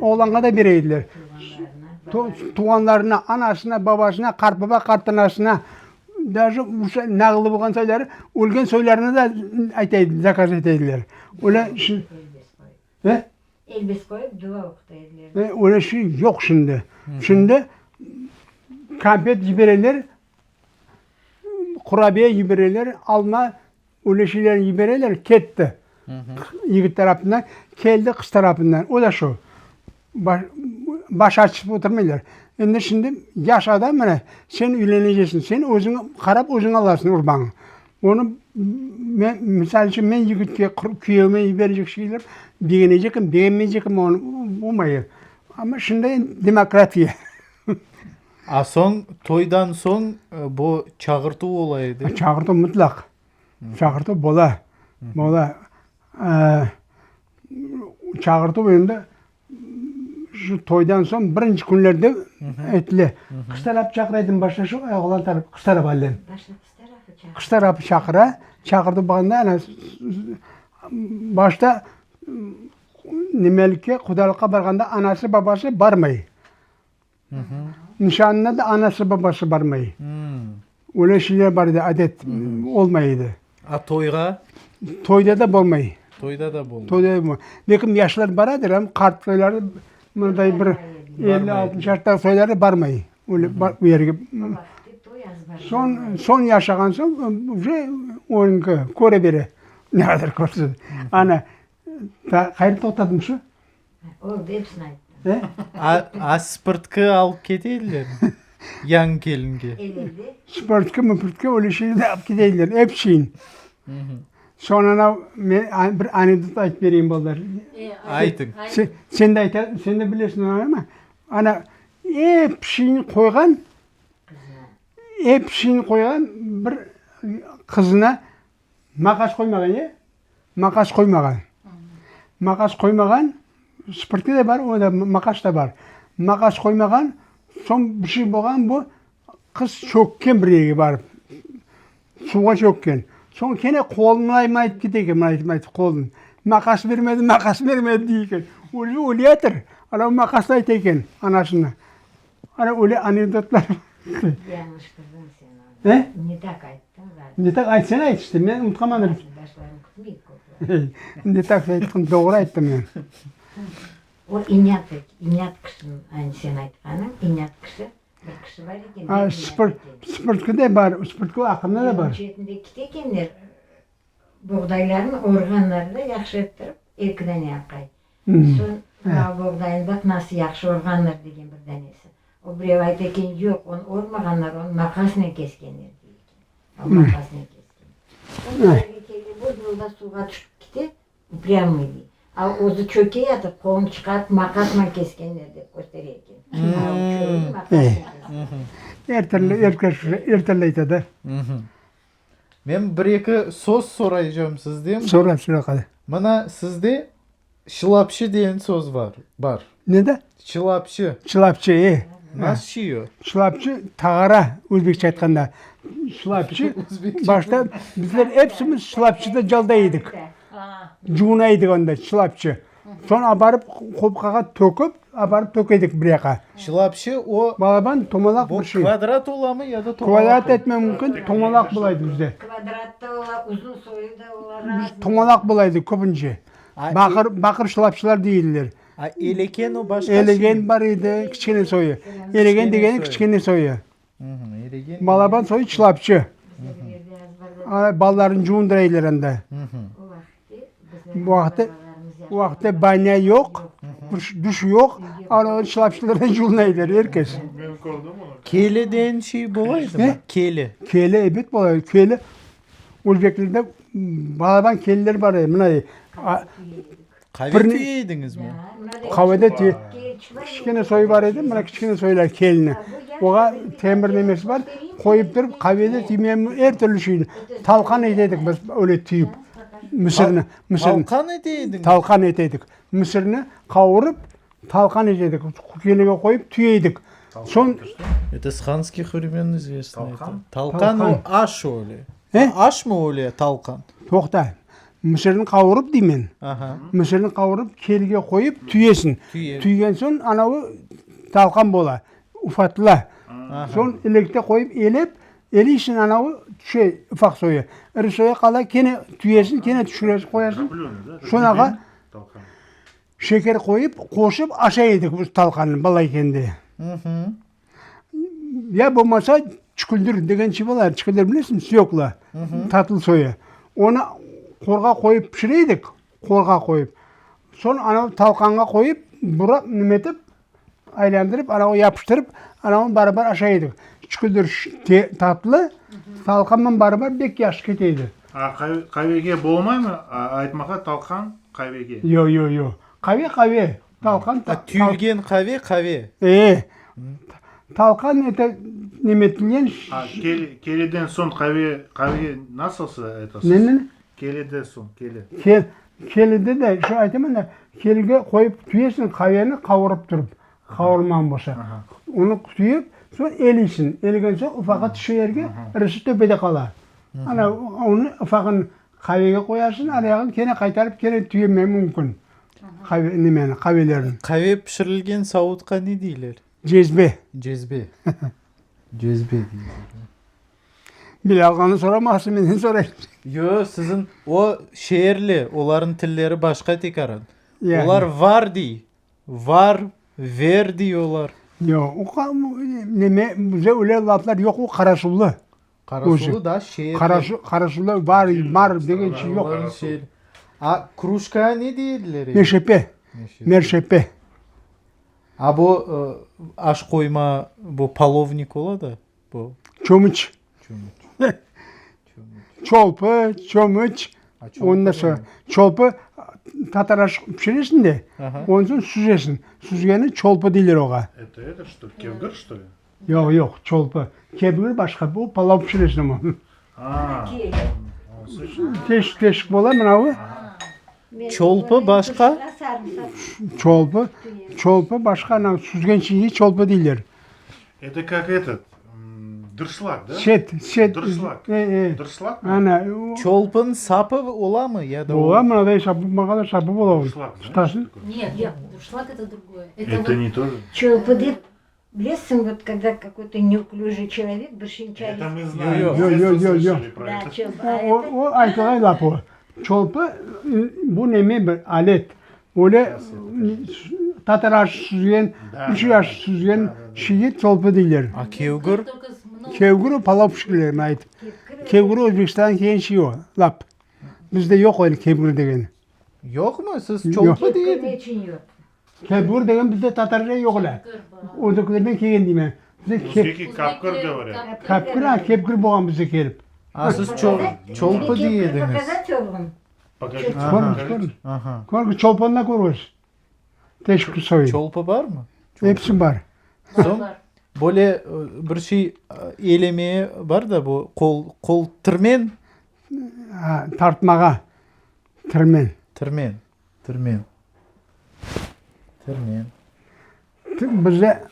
Oğlanğa da bere ediler. Tuvğanlarına, anasına, babasına, qartbaba, qartanasına, daje nağılı bolğan soyları, ölgen soylarına da ayta edi, zakaz ete ediler. Öyle şi, e? Elbis qoyıp dua oquta ediler. Öyle şey yoq şimdi. Şimdi konfet yibereler, qurabiye yibereler, alma Öyle şeylerni yibereler, ketti. Yigit tarafından, keldi qız tarafından. O da şu. Baş açıp oturmaylar. Endi şimdi yaş adam mına, sen üyleneceksin, sen özüñ qarap özüñ alasıñ urbañı. Onı men, misal içün, men yigitke, küyevime yiberecek şeyler begenecekmi, begenmeycekmi, onı olmay. Amma şimdi demokratiya. A soñ, toydan soñ bu çağırtuv ola edi? Çağırtuv mıtlaq. Çağırtuv bola. Bola. Çağırtuv endi şu toydan soñ birinci künlerde etile. Qız tarafı çağıra edi başta şu, oğlan tarafı, qız tarafı alem. Başta qız tarafı çağıra. Qız tarafı çağıra. Çağırtuv bolğanda ana başta nemelikke, qudalıqqa barğanda anası, babası barmay. Nişanına da anası-babası barmay. Öyle şeyler bar edi, adet olmay edi. A toyğa? Toyda da bolmay. Toyda da bolmay. Toyda da bolmay. Belkim yaşlar baradır, amma qart soyları mınday bir 50-60 yaştağı soyları barmay. Öyle bu yerge. Soñ, soñ yaşağan soñ uje onıñki köre bere. Ne qadar körse. Ana, qayda toqtadım şu? Oldı, episini ayttım. A spırtkı alıp kete edilermi yañı kelinge? Evelde. Spırtkı, mıpırtkı öyle şeylerni alıp kete ediler, ep şeyin. Soñ anav, men bir anekdot aytıp bereyim, balalar. Aytıñ. Sen de ayta, sen de bilesiñ onı ama, ana, ep şeyin qoyğan, ep şeyin qoyğan bir qızına maqas qoymağan, e? Maqas qoymağan. Maqas qoymağan, spırtki de bar, o da maqas da bar. Maqas qoymağan, soñ bir şey bolğan, bu qız çökken bir yerge barıp, suvğa çökken. Soñ kene qolunı mınaytip kete eken, mınaytip, mınaytip qolunı. Maqas bermedi, maqas bermedi dey eken. Özü öleyatır, anavı maqasnı ayta eken anasına. Ana öyle anekdotlar. Yañlıştırdıñ sen onı. E? Ne tak ayttıñ ğaliba. Ne tak ayt, sen ayt işte, men unutqanmanım. Başlarım kütmey köp. Ne tak ayttım, doğru ayttım men. O inat, inat kişiniñ, aynı sen aytqanıñ, inat kişi, bir kişi bar eken, A, pek spırt, inat eken. spırtki de bar, spırtki aqqında da bar. Yolnıñ çetinde kite ekenler, boğdaylarnı orğanlar da yahşı ettirip, eki dane aqay. Soñ, mına boğdaynı baq, nasıl yahşı orğanlar, degen bir danesi. O birev ayta eken, yoq, onı ormağanlar, onı maqasnen keskenler, dey eken. O maqasnen kesken. Soñ birevi kele, bu yolda suvğa tüşip kite, uprâmıy, dey. A özü çöke yatıp, qolunı çıqarıp, maqasnen keskenler, dep köstere eken. A o çögüni maqasnen kesken. Er türlü, er kes er türlü ayta da. Men bir-eki söz soraycam sizden. Sora, sora qani. Mına sizde şılapçı degen söz var, bar. Ne de? Şılapçı. Şılapçı, e. Nasıl şey o? Şılapçı, tağara, özbekçe aytqanda. Şılapçı, başta bizler epsimiz şılapçıda calday edik. Cuvuna edik onda, şılapçı. Soñ aparıp qopqağa töküp, aparıp töke edik bir yaqqa. Şılapçı o. Balaban tomalaq bir şey. Bu kvadrat olamı ya da tomalaq? Kvadrat etme mümkün, tomalaq bolaydı bizde. Kvadrat da ola, uzun soyu da ola, raznoy. Tomalaq bolaydı köpünce. Baqır, baqır şılapçılar deydiler. A eleken o başqa şey. Elegen bar edi, kiçkene soyu. Elegen degeni kiçkene soyu. Balaban soyu çılapçı. Balalarını cuvundıra ediler anda. Bu vaqıtta, o vaqıtta banya yoq, duş yoq, ana çılapçılardan cuvuna ediler er kes. Keli degen şey bolaydımı? Keli. Keli ebet bolaydı. Keli özbeklerde balaban keliler bar edi. Mına Qave tüye ediñizmi? Qavede tüye. Kiçkene soyu bar edi, mına kiçkene soylar kelini. Oğa temir nemesi bar, qoyıp turıp qavede tüymem er türlü şeyni. Talqan ete edik biz öyle tüyip. Mısırnı, mısırnı. Talqan ete ediñiz? Talqan ete edik. Mısırnı qavurıp talqan ete edik. Kelige qoyıp tüye edik. Soñ. Это с ханских времен известно. Talqan? Talqan o aş öyle. E? Aş mı öyle talqan? Toqta. Mısırnı qavurıp deymen. Aha. Mısırnı qavurıp kelige qoyıp tüyesiñ. Tüye. Tüygen soñ anavı talqan bola, ufatıla. Soñ elekte qoyıp elep, eleysiñ anavı tüşe ufaq soyu. İri soyu qala, kene tüyesiñ, kene tüşüresiñ, qoyasıñ. Soñ ağa şeker qoyıp, qoşıp aşay edik biz talqannı bala ekende. Ya bolmasa çüküldür degen şey bolar, çüküldür bilesiñmi, svekla, tatlı soyu. Onı qorğa qoyıp pişire edik, qorğa qoyıp. Soñ anavı talqanğa qoyıp, burap, nime etip, aylandırıp, anavı yapıştırıp, anavı barabar aşay edik. Çüküldür tatlı, talqanman barabar bek yahşı kete edi. A qavege bolmaymı aytmağa talqan qavege? Yoq, yoq, yoq. Qave, qave. Talqan, A, tüyülgen qave, qave. E, talqan ete nemetilgen. A, keliden soñ qave, qave nasılsı aytasız? Ne, ne? Kelide soñ, keli. Kel, kelide de, şu aytaman da, kelige qoyıp tüyesiñ qaveni qavurıp turıp, qavurman bolsa. Onı tüyip, soñ eliysiñ. Elegen soñ ufağı tüşe yerge, irisi töpede qala. Ana, onı ufağın qavege qoyasıñ, arayağın kene qaytarıp kene tüyeme mümkün. Qave, nemeni, qavelerni. Qave pişirilgen savutqa ne deyler? Cezbe. Cezbe. Cezbe deyler. Bilâlğanı soramazsıñ, menden soraysıñ. Yo, siziñ o şeerli, olarnıñ tilleri başqa tekaran. Yani. Olar var dey, var, ver dey olar. Yoq, o neme, bize öyle laflar yoq, o Qarasuvlı. Qarasuvlı da şeerli. Qarasu, Qarasuvda var, mar degen şey yoq. Olarnıñ şeer. A krujkağa ne dey ediler? Meşepe, merşepe. A bu aş qoyma, bu polovnik ola da, bu? Çömüç. Çömüç. Çolpı, çömüç, ondan soñ çolpı tatar aşı pişiresiñ de, ondan soñ süzesiñ. Süzgeni çolpı deyler oğa. Eto eto çto, kevgir çto li? Yoq, yoq, çolpı. Kevgir başqa, bu palav pişiresiñ amma. Teşik teşik bola mınavı. Çolpı başqa? Çolpı, çolpı başqa, anav süzgen şeyge çolpı deyler. Eto kak etot, dırşlak, da? Set, set. Dırşlak. E, e. Dırşlak mı? Ana. Çolpınıñ sapı olamı ya da? Ola, mınaday sapı, mağada sapı bola onıñ. Dırşlak, znaешь, Tutasıñ. такое? Нет, нет, дуршлаг это другое. Это Это вот не то же? Çolpı dep, bilesiñ, vot kogda kakoy-to neuklüjıy çelovek bir şeyni çay Это мы Yo, знаем. yo. С Yo, yo, детства yo, yo. слышали про Да, это. çolpı. A O, eto o aytılğan laf o. Çolpı, bu neme bir alet. Öyle tatar aşı süzgen, üç aşı süzgen şeyge çolpı deyler. A kevgir? Kevgir o palav pişiriler, men aytıp. Kevgir Özbekistandan kelgen şey o, lap. Bizde yoq öyle kevgir degen. Yoqmı? Siz çolpı dey Kevgir ne ediñiz. içün yoq? Kevgir degen bizde tatarca yoq öyle. Özbeklerden kelgen deymen. Bizde Özbeki kapkır govorât. Kapkır, a kevgir bolğan bizde kelip. A siz çolpı dey ediñiz. Pokazat oğlum. Pokažite. Körüñiz, körüñiz. Körüñiz, çolpanı da körüñiz. Teşekkür soyu. Çolpı barmı? Episi bar. Soñ, böyle bir şey elemeye bar da, bu qol, qol tırmen? Ha, tartmağa tırmen. Tırmen, tırmen. Tırmen. Bizde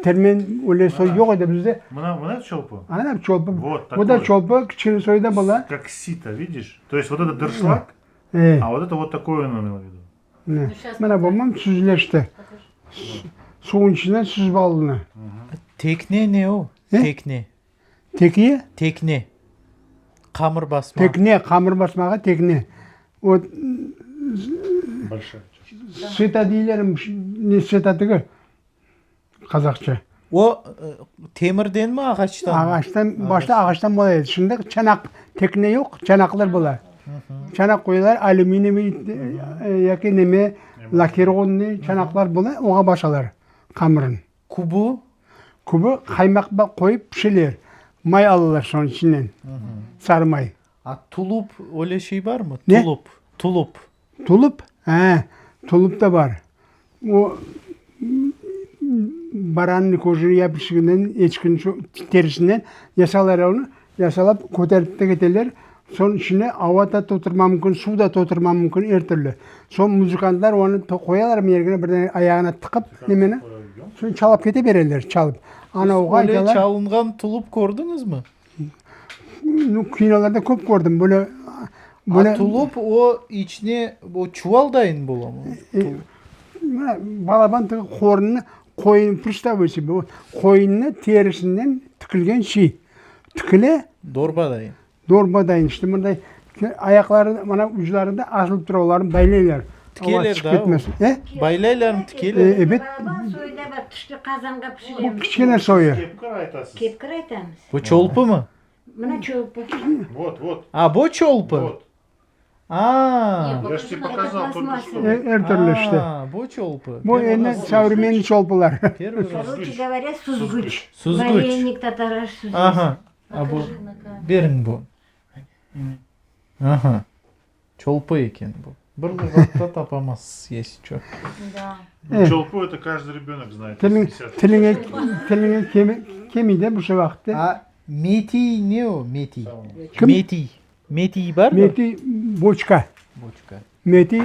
termen öyle soy yoq edi bizde. Mına, mına çolpı? Ana çolpı. Вот Bu da такой. çolpı, kiçkene soyu da bola. Как сито, видишь? То есть вот это дыршлаг, E, а вот это вот такой он имел в виду. mına. Mına bu süzüleşti. Suvun içinden süzüp aldı. Tekne ne o? E? Tekne. Tekiye? Tekne. Qamır basma. Tekne, qamır basmağa tekne. O, Большая. Sita deyler, ne sita tügül, qazaqça. O, temirdenmi, ağaçtanmı? Ağaçtan, başta ağaçtan bola edi. Şimdi çanaq, tekne yoq, çanaqlar bola. Çanaq qoyalar, alüminiyevıy yaki neme, lakirovannıy çanaqlar bola, oña basalar qamırın. Kubu? Kubu qaymaq qoyıp pişireler. May alalar soñ içinden, sarı may. A tulup, öyle şey barmı? Ne? Tulup, tulup. Tulup? He, tulup da bar. O, barannıñ közüni ya pişiginden, eçkiniñ terisinden yasalar onı, yasalap köterip de keteler. Soñ içine ava da toldurma mümkün, suv da toldurma mümkün, er türlü. Soñ muzıkantlar onı qoyalar bir yerge, birden ayağına tıqıp nemeni, soñ çalıp kete bereler, çalıp. Ana oğa Öyle aytalar. çalınğan tulup kördiñizmi? Nu, kinolarda köp kördim, böyle, böyle. A tulup o içine o çuvaldayın bolamı? Mına, balaban tigi qornı, qoyun, predstavь себе, qoyunnı terisinden tikilgen şey. Tikile. Dorbadayın. Dorbadayın, işte, mınday ayaqları, mına uclarında asılıp tura, olarnı baylaylar. Tikeler da o. E? Baylaylarmı, tikeler? E, ebet. Balaban soyu da bar, tüştü qazanğa pişiremiz. Bu kiçkene soyu. Kepkir aytasız. Kepkir aytamız. Bu çolpımı? Mına çolpı. Vot, vot. A, bu çolpı? Vot. A! Ya ж тебе показал только что. Er türlü işte. A, bu çolpı. Bu endi sovremennıy çolpılar. Первый раз. Короче говоря, süzgüç. Süzgüç. Varenik tatar süzgüç. Aha. A bu, beriñ bu. Aha. Çolpı eken bu. Bir luğatta tapamazsız, esi çoq. Da. Çolpu это каждый ребенок знает. Tiliñ, tiliñe, tiliñe kemi, kemiy de bu şu vaqıtta. A metiy ne o, metiy? Kim? Metiy. Metiy barmı? Metiy boçka. Boçka. Metiy,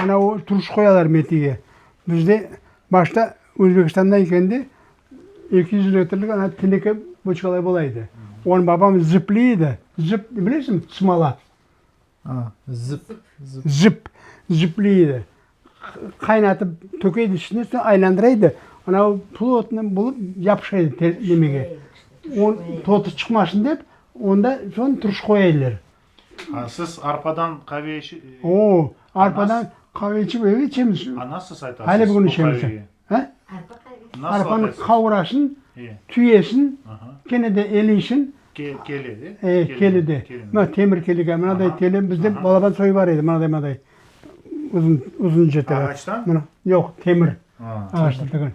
ana o turş qoyalar metiyge. Bizde başta Özbekistanda ekende 200 litrlik ana teneke boçkalar bola edi. Onı babam zıpley edi. Zıp, bilesiñmi, smola. A, zıp, zıp. Zıp, zıpley edi. Qaynatıp töke edi içine, soñ aylandıra edi. Ana o plotno bolıp yapışa edi nemege. O totu çıqmasın dep. Onda soñ turş qoyaylar. A siz arpadan qave içe. O, arpadan qave içip, evet içemiz. A nasıl siz aytasız Hâlâ bugün bu içemiz. qaveyi? Ha? Arpa qavesi. Nasıl Arpanı aytasız? qavurasıñ, tüyesiñ, kene de eleysiñ. Kele de? E, kelede. Mına temir kelege, mınaday tele, bizde balaban soyu bar edi, mınaday, mınaday uzun, uzunca tele. Ağaçtan? Mına, yoq, temir. Ağaçtan degil.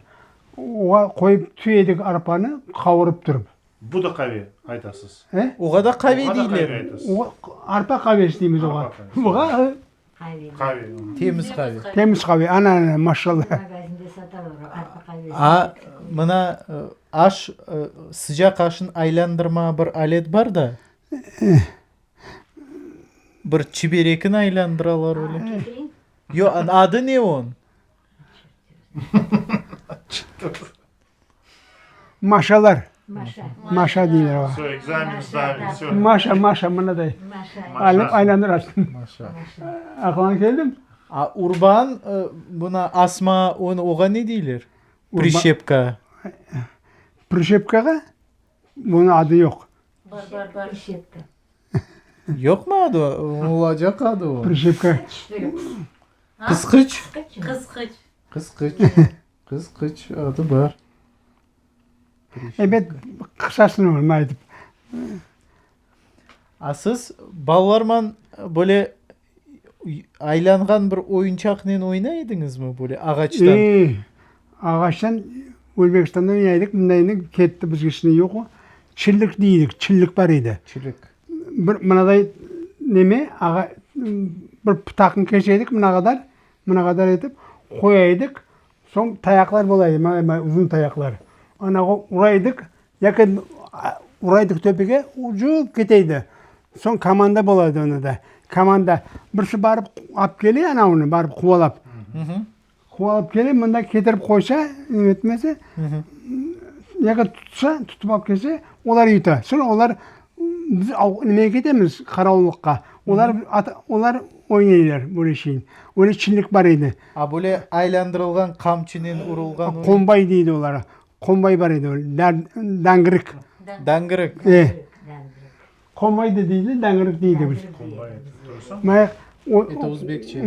Oğa qoyıp tüyedik arpanı, qavurıp turıp. Bu da qave aytasız. E? Oğa da qave Oğa da qave deyler. aytasız. Oğa arpa qavesi deymiz oğa. Arpa qavesi. Buğa Qave. Qave. Temiz qave. Temiz qave. Ana, ana, maşallah. Magazinde satalar o arpa qavesini. A, mına aş, sıcaq aşnı aylandırma bir alet bar da. Bir çiberekni aylandıralar öyle. Yoq, adı ne onıñ? Maşalar. Maşa. Maşa deyler oğa. Vse, ekzamen sdali, vse. Maşa, maşa, mınaday. Maşa. Alıp aylandırasıñ. Maşa. Aqlıña keldimi? A urban, buna asma, onı, oğa ne deyler? Prişepka. Prişepkağa? Bunıñ adı yoq. Bar, bar, bar. Prişepka. Yoqmı adı? Olacaq adı o. Prişepka. Qısqıç. Qısqıç. Qısqıç. Qısqıç adı bar. Ebet, qısasını onı aytıp. A siz balalarman böyle aylanğan bir oyunçaqnen oynay ediñizmi, böyle ağaçtan? E, ağaçtan Özbekistanda oynay edik, mında endi ketti, bizge şimdi yoq o. Çillik dey edik, çillik bar edi. Çilik. Bir mınaday neme, ağa, bir pıtaqnı kese edik mına qadar, mına qadar etip qoya edik, soñ tayaqlar bola edi, mına uzun tayaqlar. Anağa ura edik, yaki ura edik töpege, ucıp kete edi. Soñ komanda bola edi onda da. Komanda, birisi barıp alıp kele anavını, barıp quvalap. Quvalap kele, mında ketirip qoysa, etmese, yaki tutsa, tutıp alıp kelse, olar yuta. Soñ olar, biz nemege ketemiz, qaravullıqqa, olar, olar oynaylar böyle şeyni. Öyle çinlik bar edi. A böyle aylandırılğan qamçınen urulğan oyun? Qombay deydi olar. Qombay bar edi, dangırık. Dangırık. E. Qombay da deydi, dangırık deydi biz. Qombay, doğrusu. Это özbekçe.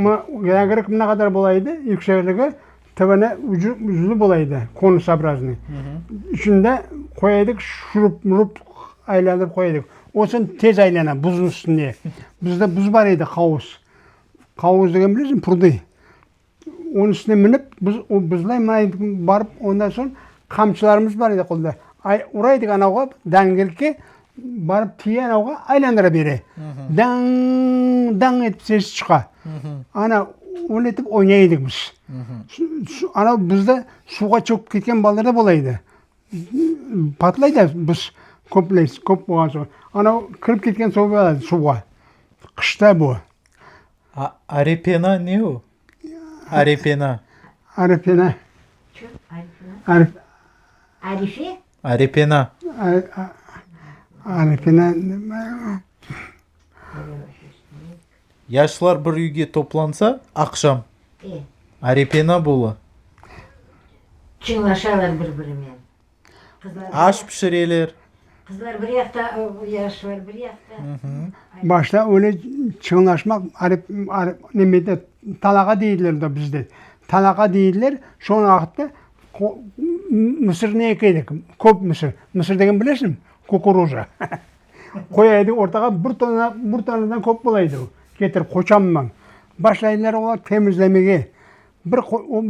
Dangırık mına qadar bola edi, yüksekligi, tübüne ucu uzun bola edi, konusобразный. İçinde qoya edik, şurup, murup aylandırıp qoya edik. O soñ tez aylana buznıñ üstünde. Bizde buz bar edi, havuz. Havuz degen bilesiñmi, prudı. Onıñ üstüne minip, biz o buzlay mına barıp, ondan soñ qamçılarımız bar edi qolda. Ay, ura edik anavğa, dangilke, barıp tiye anavğa, aylandıra bere. Dañ, dañ etip ses çıqa. Ana, öyle etip oynay edik biz. Anav buzda suvğa çökip ketken balalar da bola edi. Patlay da buz köpley, köp bolğan soñ. Anav kirip ketken soñ bola edi suvğa. Qışta bu. A, arepena ne o? Arepena. Arepena. Çö, arifena. Arif, Arife? Arepena. Arepena. Yaşlar bir üyge toplansa, aqşam. E. Arepena bola. Çıñlaşalar bir-birinen. Qızlar Aş pişireler. Qızlar bir yaqta, yaşlar bir yaqta. Başta öyle çıñlaşmaq arep, arep, nemede, talağa deydiler da bizde. Talağa deydiler, şo vaqıtta mısırnı eke edik, köp mısır. Mısır degen bilesiñmi? Kukuruza. Qoya edik ortağa, bir tonna, bir tonnadan köp bola edi o. Ketirip qoçanman. Başlaydılar olar temizlemege. Bir,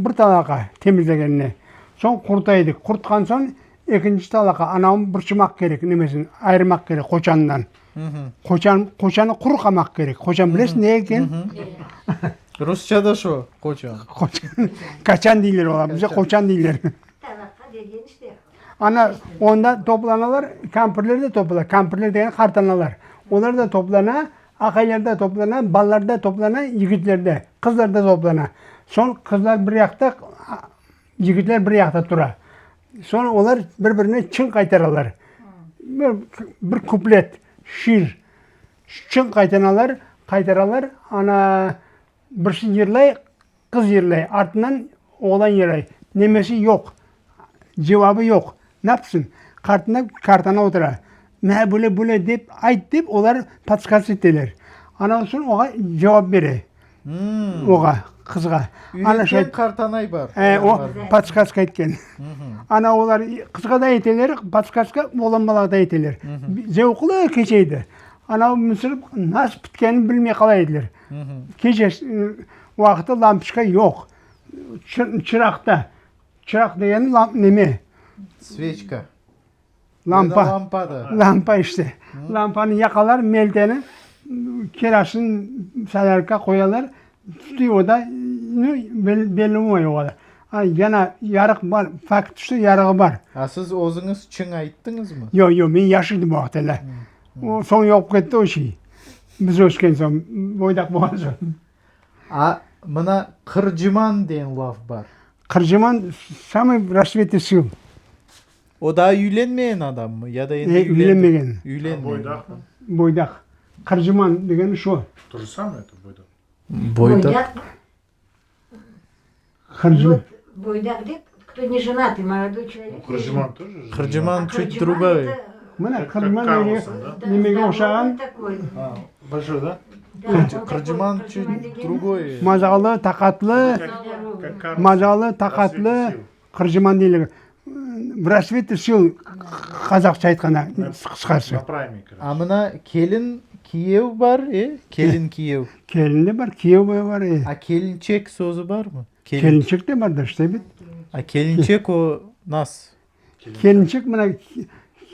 bir talaqa temizlegenine. Soñ quruta edik. Qurutqan soñ ekinci talaqa, anavın bırçımaq kerek, nemesini, ayırmaq kerek qoçandan. Qoçan, qoçanı quru qamaq kerek. Qoçan bilesiñ ne eken? Rusçada şo, qoçan. Qoçan, kaçan deyler olar, bizde qoçan deyler. Talaqa degen işte. Ana, onda toplanalar, kampirler de toplana. Kampirler degen qartanalar. Olar da toplana, Aqaylar da toplana, balalar da toplana, yigitler de, qızlar da toplana. Soñ qızlar bir yaqta, yigitler bir yaqta tura. Soñ olar bir-birine çıñ qaytaralar. Bir, bir kuplet, şiir. Çıñ qaytanalar, qaytaralar, ana, birisi yırlay, qız yırlay, artından oğlan yırlay. Nemesi yoq, cevabı yoq. Ne yapsın? Qartına, qartana otura. Mâ böyle, böyle dep ayt dep olar podskaz eteler. Andan soñ oğa cevap bere. Oğa, qızğa. Üyretken qartanay bar. E, o podskazka etken. Ana olar qızğa da eteler, podskazka oğlan balağa da eteler. Zevqlı keçe edi. Ana mısır nasıl bitkenini bilmey qala ediler. Gece vaqıtı lampoçka yoq. Çıraqta. Çıraq degeni lamp neme? Sveçka. Lampa. Lampa da. Lampa işte. Lampanı yaqalar, melteni, kerosin solyarka qoyalar, tütüy o da, nu, belli olmay o qadar. A, yana yarıq bar, fakt tüşse yarığı bar. A siz özüñiz çıñ ayttıñızmı? Yoq, yoq, men yaş edim o vaqıt ele. O soñ yoq ketti o şey. Biz ösken soñ, boydaq bolğan soñ. A, mına qırcıman degen laf bar. Qırcıman, samıy rassveti sil. O daa üylenmeyen adammı ya da endi E, üylenmegen. Üylenmegen. Boydaqmı? Boydaq. Qırcıman degeni şo. To же самое это boydaq. Boydaq. Qırcıman. Boydaq dep, кто не женатый молодой человек. Ну, qırcıman тоже же. Qırcıman А чуть другой. это, Mına Как qırcıman Карлсон, да? да, nemege здоровый oşağan такой. А, большой, да? Да, он такой, Qırcıman qırcıman чуть degeni другой. Mazalı, taqatlı, Как, здоровый. как Карлсон. mazalı, taqatlı Рассвете сил. qırcıman deyler. В рассвете сил qazaqça aytqanda qısqası. На прайме, короче. A mına kelin kiyev bar, e? Kelin kiyev. Kelin de bar, kiyev de bar, e. A kelinçek sözü barmı? Kelin. Kelinçek de bardır işte bit. A kelinçek o nas? Kelinçek mına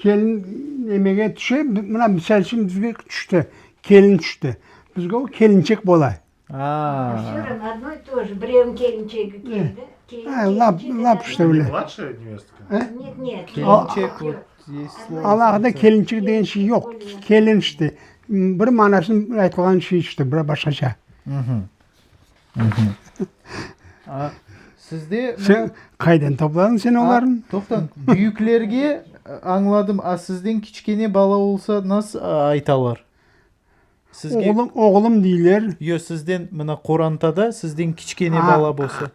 kelin nemege tüşe, mına misal içün bizge tüşti, kelin tüşti. Bizge o kelinçek bola. A. Все равно одно и то же. Birevniñ kelinçegi keldi. Kelin, Lap, kelinçek lap это işte одно. öyle. Не младшая невестка? Нет, нет. Kelinçek вот есть слово. Alahıda kelinçek degen şey yoq. Kelin işte. Bir manasını aytılğan şey işte, bir başqaça. A, sizde Sen qaydan topladıñ sen olarnı? Toqtañ, büyüklerge añladım, a sizden kiçkene bala olsa nasıl aytalar? Sizge Oğlum, oğlum deyler. Yoq, sizden mına qorantada sizden kiçkene A, bala bolsa.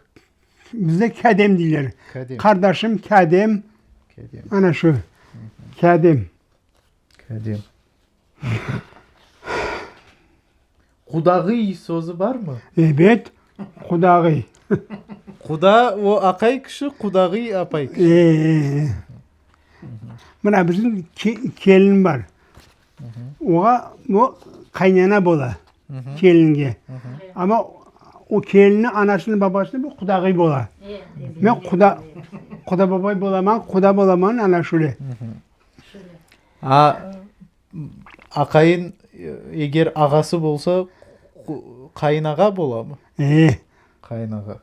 Bizde kâdem deyler. Kâdem. Qardaşım kâdem. Kâdem. Ana şu. Kâdem. Kâdem. Qudağıy sözü barmı? Ebet, qudağıy. Quda o aqay kişi, qudağıy apay kişi. E, mına bizim kelin bar. Oğa o qaynana bola, kelinge. Amma o kelinniñ anasınıñ babasına bu qudağıy bola. Men quda, quda babay bolaman, quda bolaman, ana şöyle. A, aqayın eger ağası bolsa, qayınağa bolamı? E. Qayınağa.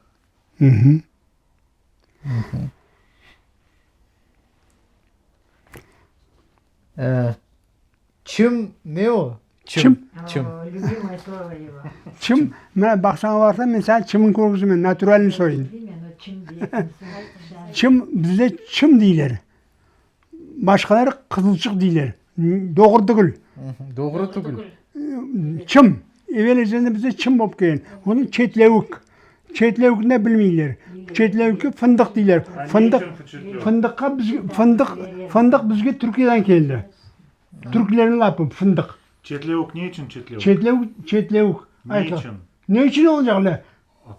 Çım ne o? Çım. Çım. Lübimoye slovo ego. Çım, mına baqsañ varsa men saña çımın körgüzemen, naturalnıy soyun. Çım, bizde çım deyler. Başqaları qızılçıq deyler. Doğru tügül. Doğru tügül. Çım. Evel ezelde bizde çım bolıp kelgen. Onı çetlevük. Çetlevükni de bilmeyler. Çetlevükke fındıq deyler. Fındıq, fındıqqa bizge, fındıq, fındıq bizge Türkiyadan keldi. Türklerniñ lafı, fındıq. Çetlevük ne içün çetlevük? Çetlevük, çetlevük. Ne içün? Ne içün olacaq le?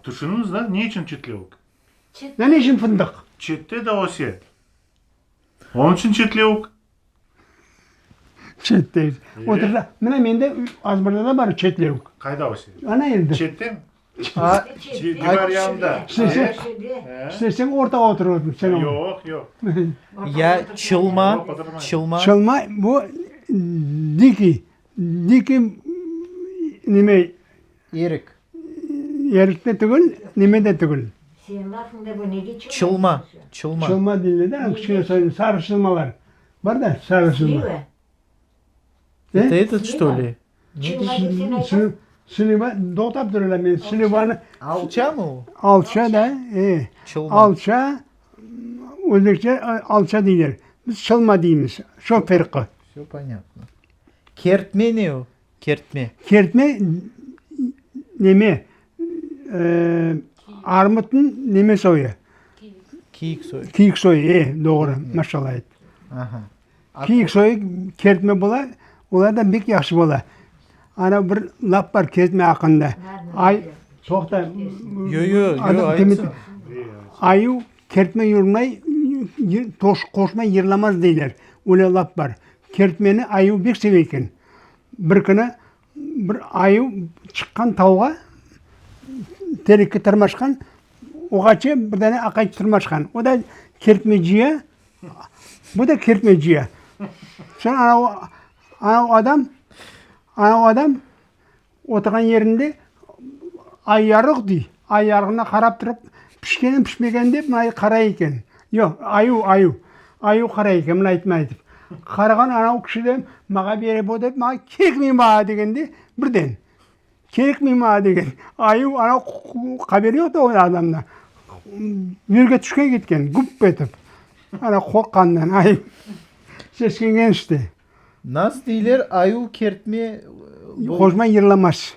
Tüşüniñiz da, ne içün çetlevük? Ne içün fındıq? Çette de öse. Onıñ içün çetlevük. Çette. Otursa, mına mende azbarda da bar çetlevük. Qayda öse? Ana endi. Çettemi? A, Divar yanında. İsteseñ ortağa otur, sen oña. Yoq, yoq. Ya çılma, çılma. Çılma, bu dikiy, dikiy neme. Erik. Erik de tügül, neme de tügül. Çılma, çılma. Çılma deyler de, kiçkene sarı çılmalar bar da, sarı çılma. Это этот, что ли? Sliva, toqtap dur hele, men slivanı. Alça mı o? Alça da, e. Çılma. Alça, özbekçe alça deyler. Biz çılma deymiz. Şo ferqı. Vse ponятno. Kertme ne o? Kertme. Kertme neme, armutnıñ neme soyu. Kiyik soyu. Kiyik soyu, e, doğru, maşallah et. Aha. Kiyik soyu kertme bola, olar da bek yahşı bola. Ana bir laf bar kertme aqqında. Ay, toqta. Yo, yo, yo, aytsın. Ayuv kertme yurmay, qoşma yırlamaz deyler. Öyle laf bar. Kertmeni ayuv bek seve eken. Bir künü Bir ayuv çıqqan tavğa, terekke tırmaşqan, oğaçe bir dane aqay tırmaşqan. O da kertme cıya, bu da kertme cıya. Soñ anav, anav adam, anav adam oturğan yerinde ay yarıq dey, ay yarığına qarap turıp, pişkenmi, pişmegenmi dep mınay qaray eken. Yoq, ayuv, ayuv, ayuv qaray eken, mınay aytmay aytıp. Qarağan anav kişi de mağa bere bo dep, mağa kerekmey mağa degende, birden, kerekmey mağa degen, ayuv anav haberi yoq da o adamda, yerge tüşken ketken, güp etip, ana qorqqandan ayuv seskengen işte. Nasıl deyler, ayuv kertme. Qoşma yırlamaz.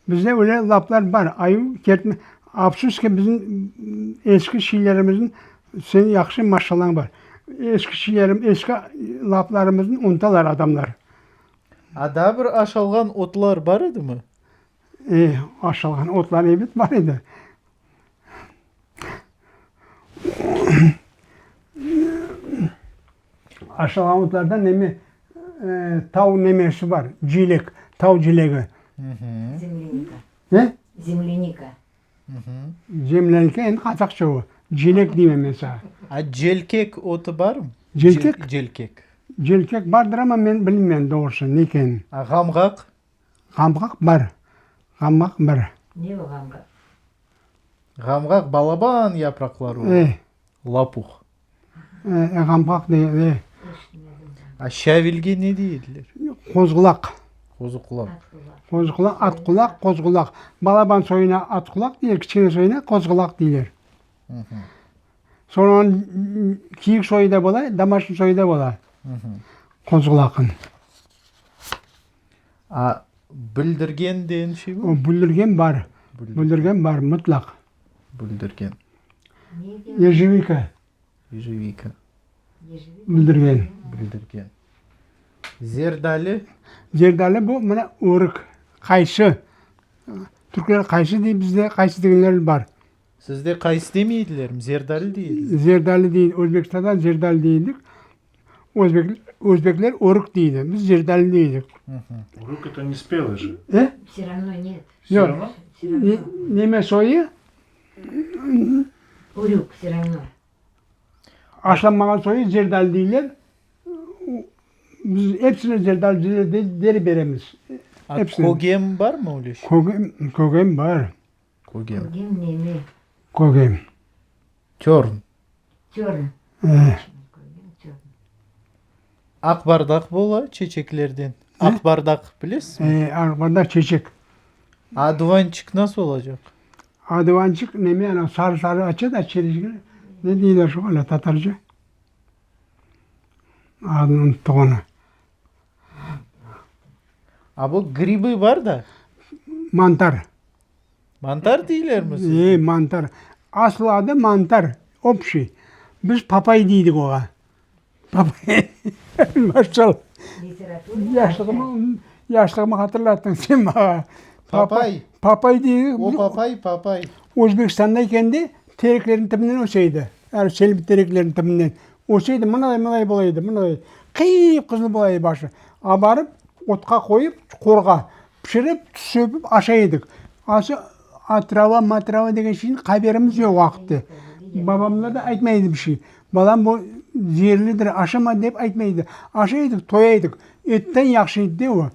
Bizde öyle laflar bar, ayuv kertme. Afsus ki, bizim eski şeylerimizniñ, sen yahşı maşallañ bar, eski şeylerim, eski laflarımıznı unutalar adamlar. A daa bir aşalğan otlar bar edimi? E, aşalğan otlar ebet bar edi. Aşalğan otlarda neme, tav nemesi bar, cilek, tav cilegi. Zemlyanika. Ne? Zemlyanika. Zemlyanika endi qazaqça o. Cilek deymen men saña. A celkek otu barmı? Celkek? Celkek. Celkek bardır amma men bilmeymen doğrusı ne ekenin. A ğamğaq? Ğamğaq bar. Ğamğaq bar. Ne o ğamğaq? Ğamğaq balaban yapraqları ola. E. Lapuh. E, ğamğaq de, e. A şavilge ne dey ediler? Qozğulaq. Qozuqulaq. Qozuqulaq, atqulaq, qozğulaq. Balaban soyuna atqulaq deyler, kiçkene soyuna qozğulaq deyler. Soñra onıñ kiyik soyu da bola, domaşniy soyu da bola. Qozğulaqnıñ. A bildirgen degen şey barmı? Bildirgen bar. Bildirgen bar, mıtlaq. Bildirgen. Yejevika. Yejevika. Bildirgen. Bildirgen. Zerdali. Zerdali bu mına örük, qaysı. Türkler qaysı dey, bizde qaysı degenler bar. Sizde qaysı demeydilermi? Zerdali deydiler. Zerdali dey, Özbekistanda zerdali deydik. Özbek, özbekler örük deydi, biz zerdali deydik. Urük eto ne spelый же. E? Vse ravno net. Vse ravno? Ne, neme soyı? Urük vse ravno. Aşlanmağan soyı zerdali deyler. Biz hepsine zerdali der beremiz. A kogem barmı öyle şey? Kogem, kogem bar. Kogem. Kogem neme? Kogem. Törn. Törn. Eh. Aq bardaq bola çeçeklerden. Aq bardaq bilesizmi? E, aq bardaq çeçek. Aduvançik nasıl olacaq? Aduvançik neme ana sarı-sarı aça da çeçekler. Ne deyler şu öyle tatarca? Adını unuttıq onı. A bu gribı bar da? Mantar. Mantar deylermi sizde? E, mantar. Asıl adı mantar, obşiy. Biz papay deydik oğa. Papay. Maşallah. Yaşlığımı, yaşlığımı hatırlattıñ sen mağa. Papay. Papay deydik. O papay, papay. Özbekistanda ekende tereklerniñ tibinden öse edi. Yani selbi tereklerniñ tibinden öse edi, mınaday, mınaday bola edi, mınaday. Qıp-qızıl bola edi başı. Abarıp, otqa qoyıp, qorğa Pişirip, tuz sepip aşay edik. Ası otrava, matrava degen şeyniñ haberimiz yoq o vaqıtte. Babamlar da aytmay edi bir şey. Balam, bu zeerlidir, aşama dep aytmay edi. Aşay edik, toya edik. Etten yahşı edi de o.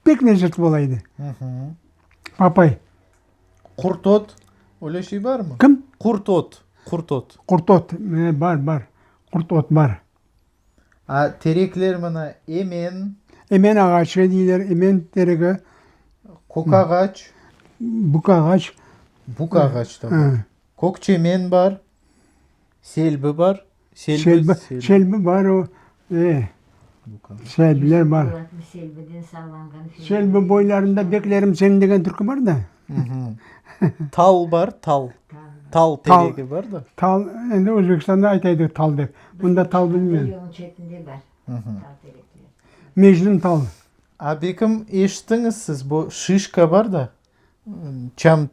Pek lezetli ola edi. Papay. Qurtot, öyle şey barmı? Kim? Qurtot, qurtot. Qurtot, bar, bar. Qurtot bar. A terekler mına emen. Emen ağaçı deyler, emen teregi. Kök ağaç. Bük ağaç. Bük ağaç da bar. Kök çemen bar. Selbi bar. Selbi, selbi bar o, e, selbiler bar. Selbi boylarında beklerim seni degen türkü bar da. Tal bar, tal. Tal teregi bar da. Tal, endi Özbekistanda ayta edik tal dep. Mında tal bilmeyim. Yolnıñ çetinde bar tal terekleri. Mecnun tal. A bekim eşittiñiz siz, bu şişka bar da, çam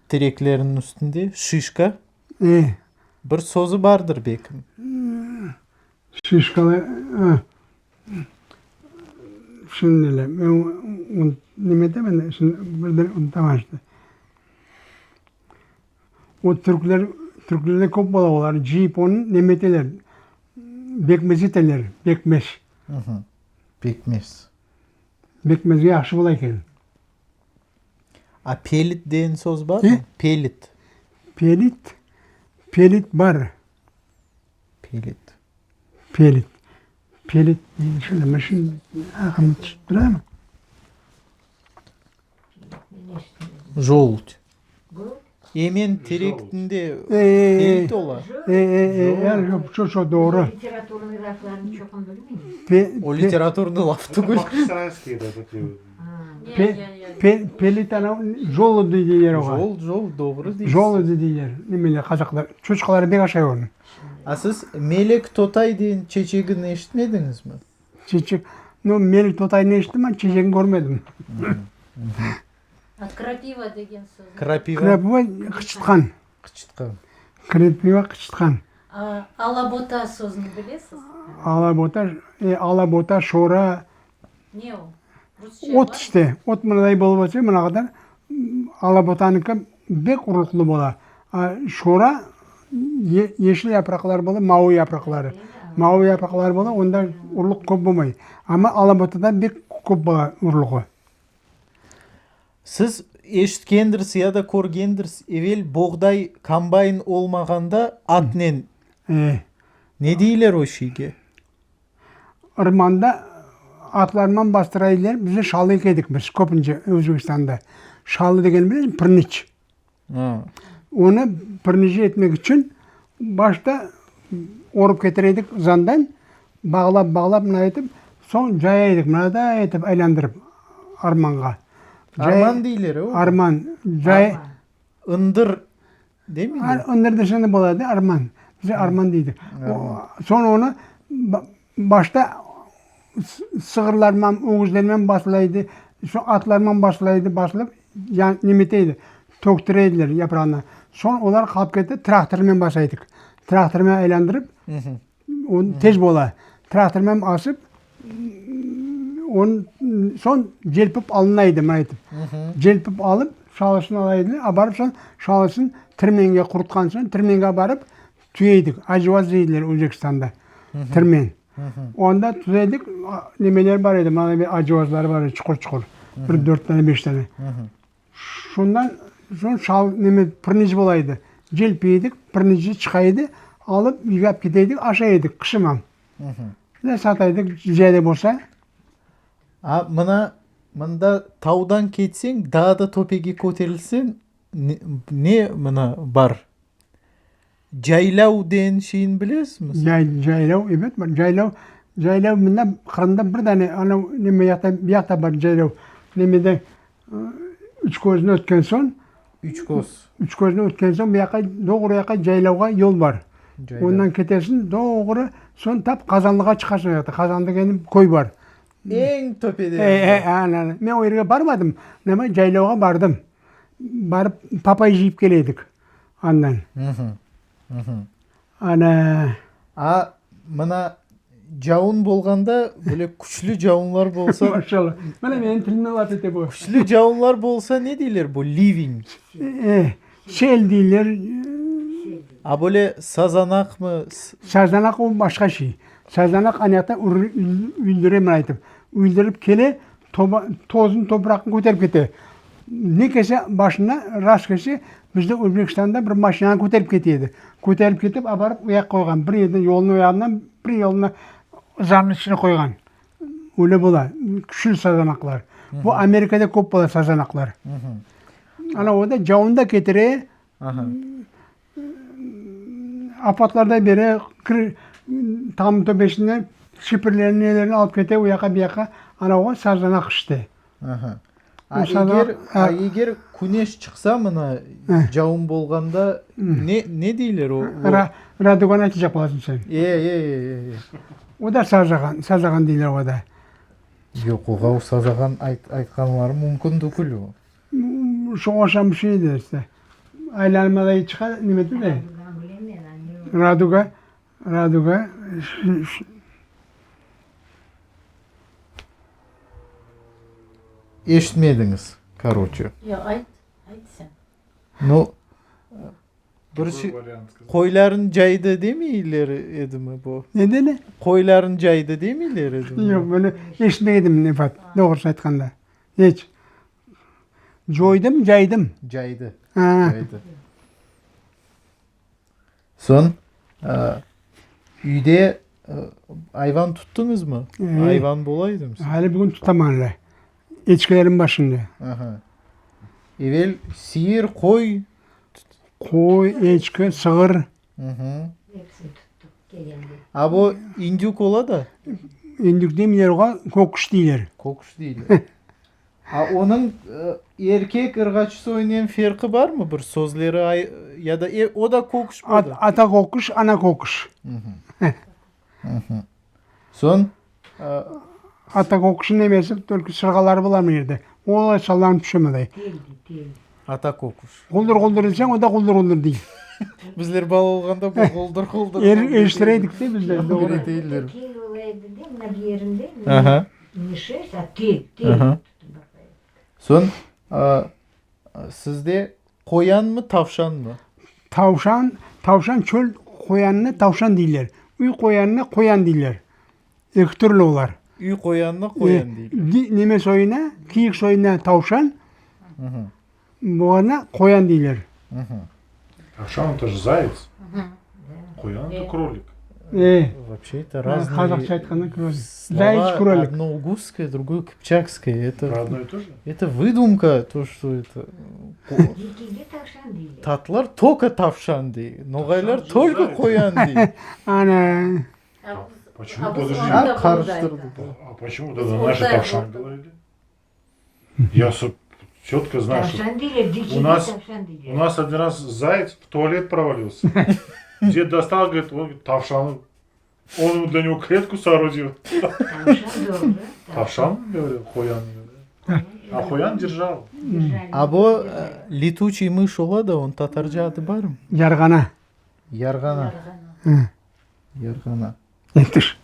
terekleriniñ üstünde şişka. E. Bir sözü bardır bekim. Şişkalı, şimdi ele, men neme demedim, şimdi birden unutamam işte. O türkler, türklerde köp bola olar, cıyıp onı neme eteler, bekmez eteler, bekmez. Bekmez. Bekmezge yahşı bola eken. A pelit degen söz barmı? Pelit. Pelit, pelit bar. Pelit. Pelit. Pelit deydi şöyle, men şimdi aqılımda tutıp turayım. Jolud. Emen terektinde pelit ola. E, e, e, e, şo, şo, doğru. Literaturnıy laflarnı çoqun bilmeyim. O literaturnıy laf tügül. Bahçesarayskiy da Pe, pelit ana joludi deyler oğa. Jol, jol, doğru deysiz. Joludi deyler, nemeler, qazaqlar. Çoçqaları bek aşay onı. A siz melek totay degen çeçegini eşitmediñizmi? Çeçek, no, melek totaynı eşittim, amma çeçegini körmedim. A krapiva degen söz ne? Krapiva. Krapiva qıçıtqan. Qıçıtqan. Krapiva qıçıtqan. A alabota sözüni bilesiz? Alabota, e, alabota, şora. Ne o? Rusça bar mı? Ot işte, ot mınaday bolıp öse, mına qadar. Alabotanıñki bek urluqlı bola. A şora yeşil yapraqları bola, mavı yapraqları. Mavı yapraqları bola, onda urluq köp bolmay. Amma alabotada bek köp bola urluğı. Siz eşitkendirsiz ya da körgendirsiz, evel boğday kombayn olmağanda atnen ne deyler o şeyge? Irmanda atlarman bastıra ediler, bizde şalı eke edik biz köpünce Özbekistanda. Şalı degeni bilesiñmi, pirniç. Onı pirnici etmek içün başta orıp ketire edik ızandan, bağlap, bağlap mına etip, soñ caya edik, mınaday etip aylandırıp armanğa. Arman deyler o? Arman. Cay. Indır demeyler? Indır deseñ de bola, arman. Bizde arman deydik. Soñ onı başta sığırlarman, ögüzlermen basıla edi, soñ atlarman basıla edi, basılıp neme ete edi, töktüre ediler yaprağını. Soñ olar qalıp ketti, traktormen basa edik. Traktormen aylandırıp, onı tez bola. Traktormen basıp, onı soñ celpip alına edi, mına etip. Celpip alıp, şalısını ala ediler, aparıp soñ şalısını tirmenge qurutqan soñ, tirmenge aparıp tüyeydik, acıvaz deydiler Özbekistanda, tirmen. Onda tüzeydik, nemeler bar edi, mana bir acıvazları bar edi, çuqur-çuqur, bir dört tane, beş tane. Şundan soñ şal, neme, pirniç bola edi. Celpeydik, pirniçi çıqa edi, alıp yığap kete edik, aşay edik qışımam. Ne sata edik, ziyade bolsa. A mına, mında tavdan ketseñ, daa da töpege köterilseñ, ne mına bar? Caylav degen şeyni bilesizmi siz? Caylav, ebet, bar. Caylav, caylav mında Qırımda bir dane, anav neme yaqta, bu yaqta bar caylav. Nemede, Üçközni ötken soñ. Üçköz. Üçközni ötken soñ bu yaqqa, doğru yaqqa caylavğa yol bar. Ondan ketesiñ doğru, soñ tap Qazanlığa çıqasıñ o yaqta. Qazanlı degen köy bar. Eñ töpede. E, e, ana, ana. Men o yerge barmadım, amma caylavğa bardım. Barıp papay cıyıp kele edik. Andan. Ana. A, mına cavun bolğanda, böyle küçlü cavunlar bolsa. Maşallah. Mına menim tilimden laf ete bu. Küçlü cavunlar bolsa ne deyler bu, living? E, sel deyler. A böyle sazanaqmı? Sazanaq o başqa şey. Sazanaq anayaqta üldüre mına aytıp. Üldürip kele, tozun, topraqnı köterip kete. Ne kelse başına rast kelse, bizde Özbekistanda bir maşinanı köterip kete edi. Köterip ketip, aparıp o yaqqa qoyğan. Bir yerden yolnıñ o yağından bir yoluna ızanıñ içine qoyğan. Öyle bola, küçlü sazanaqlar. Bu Amerikada köp bola sazanaqlar. Ana o da cavun da ketire, afatlar da bere, tamnıñ töpesinden şiperlerini, nelerini alıp kete o yaqqa, bu yaqqa. Ana o sazanaq işte. A eger, a eger küneş çıqsa mına cavun bolğanda ne, ne deyler o? Raduganı aytacaq bolasıñ sen. E, e, e, e. O da sazağan, sazağan deyler oğa da. Yoq, oğa o sazağan aytqanları mümkün tügül o. Şoña oşan bir şey edi işte. Aylanmaday çıqa neme de. Raduga, raduga. Eşitmediñiz, karoçe. Yoq, ayt, ayt sen. Nu, bir şey, qoyların caydı demeyler edimi bu? Ne dedi? Qoyların caydı demeyler edimi? Yoq, bunı eşitmedim, Nefat, doğrusı aytqanda. Hiç. Coydım, caydım. Caydı. Caydı. Soñ, üyde ayvan tuttıñızmı? Ayvan bolaydımı? Hali bugün tutaman le. Eçkilerim bar şimdi. Aha. Evel siyir, qoy? Qoy, eçki, sığır. Hepsini tuttıq kelgende. A bu indük ola da? İndük demeyler oğa, köküş deyler. Köküş deyler. A onıñ erkek ırğaç soyunen ferqı barmı bir sözleri ya da o da köküş mi? Ata köküş, ana köküş. Soñ? Ata köküşniñ nemesi tolko sırğaları bolar mı yerde. Olay sallanıp tüşe mınday. Ata köküş. Quldır-quldır deseñ, o da quldır-quldır dey. Bizler bala olğanda bu quldır-quldır. Eriştire edik de bizler, doğru. Ögreteyler. Tel ola edi de, mına bir yerinde. Ne şerst, a tel, tel tutıp baqayıq. Soñ, sizde qoyanmı, tavşanmı? Tavşan, tavşan çöl qoyanına tavşan deyler. Üy qoyanına qoyan deyler. Eki türlü olar. Üy qoyanına qoyan deyler. Neme soyuna, kiyik soyuna tavşan, buğana qoyan deyler. Tavşan это же заяц. Qoyan это кролик. E. Вообще это разные Qazaqça aytqanda кролик. Заяц слова. кролик. Одно угузское, другое кыпчакское. Это, Про одно и то же? это выдумка, то, что это. Dikige tavşan deyler. Tatlar только tavşan dey. Noğaylar Tavşan только заяц. qoyan dey. Ana. Почему? А biz Подожди. onı da Qarıştırdı. А почему тогда наши tavşan говорили? Я четко знаю, что Tavşan deyler, dikige У нас- tavşan deyler. у нас один раз заяц в туалет провалился. Дед достал, говорит, он говорит, tavşan. Он для него клетку соорудил. Tavşan doğru. Tavşan, говорил, qoyan. говорил. А qoyan держал. Держали. A bu летучий мышь ola da, onıñ tatarca adı barmı? Yarğana. Yarğana. Yarğana. Tış.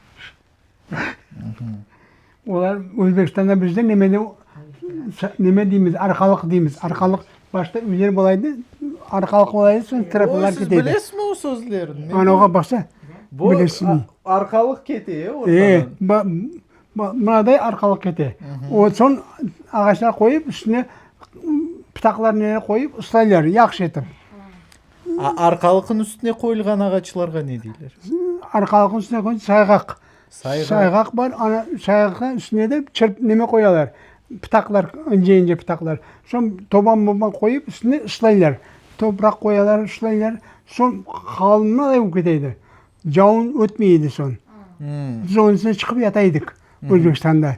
Olar Özbekistanda bizde nemede neme deymiz, arqalıq deymiz. Arqalıq başta üyler bolaydı, arqalıq bolaydı, soñ trapalar Oy, siz kete edi. bilesizmi o sözlerni? Ana oğa baqsa, Bu bilesiñ. arqalıq kete, e, E, ortadan. mınaday arqalıq kete. O soñ ağaçlar qoyıp, üstüne pıtaqlar neler qoyıp, ıslaylar yahşı etip. A arqalıqnıñ üstüne qoyulğan ağaçlarğa ne deyler? Arqalıqnıñ üstüne qoyğan sayğaq. Sayğaq. Sayğaq bar, ana sayğaqnıñ üstüne de çırp neme qoyalar, pıtaqlar, ince-ince pıtaqlar. Soñ toban-boban qoyıp üstüne ıslaylar. Topraq qoyalar, ıslaylar. Soñ qalınlay olıp kete edi. Cavun ötmey edi soñ. Biz onıñ üstüne çıqıp yata edik Özbekistanda.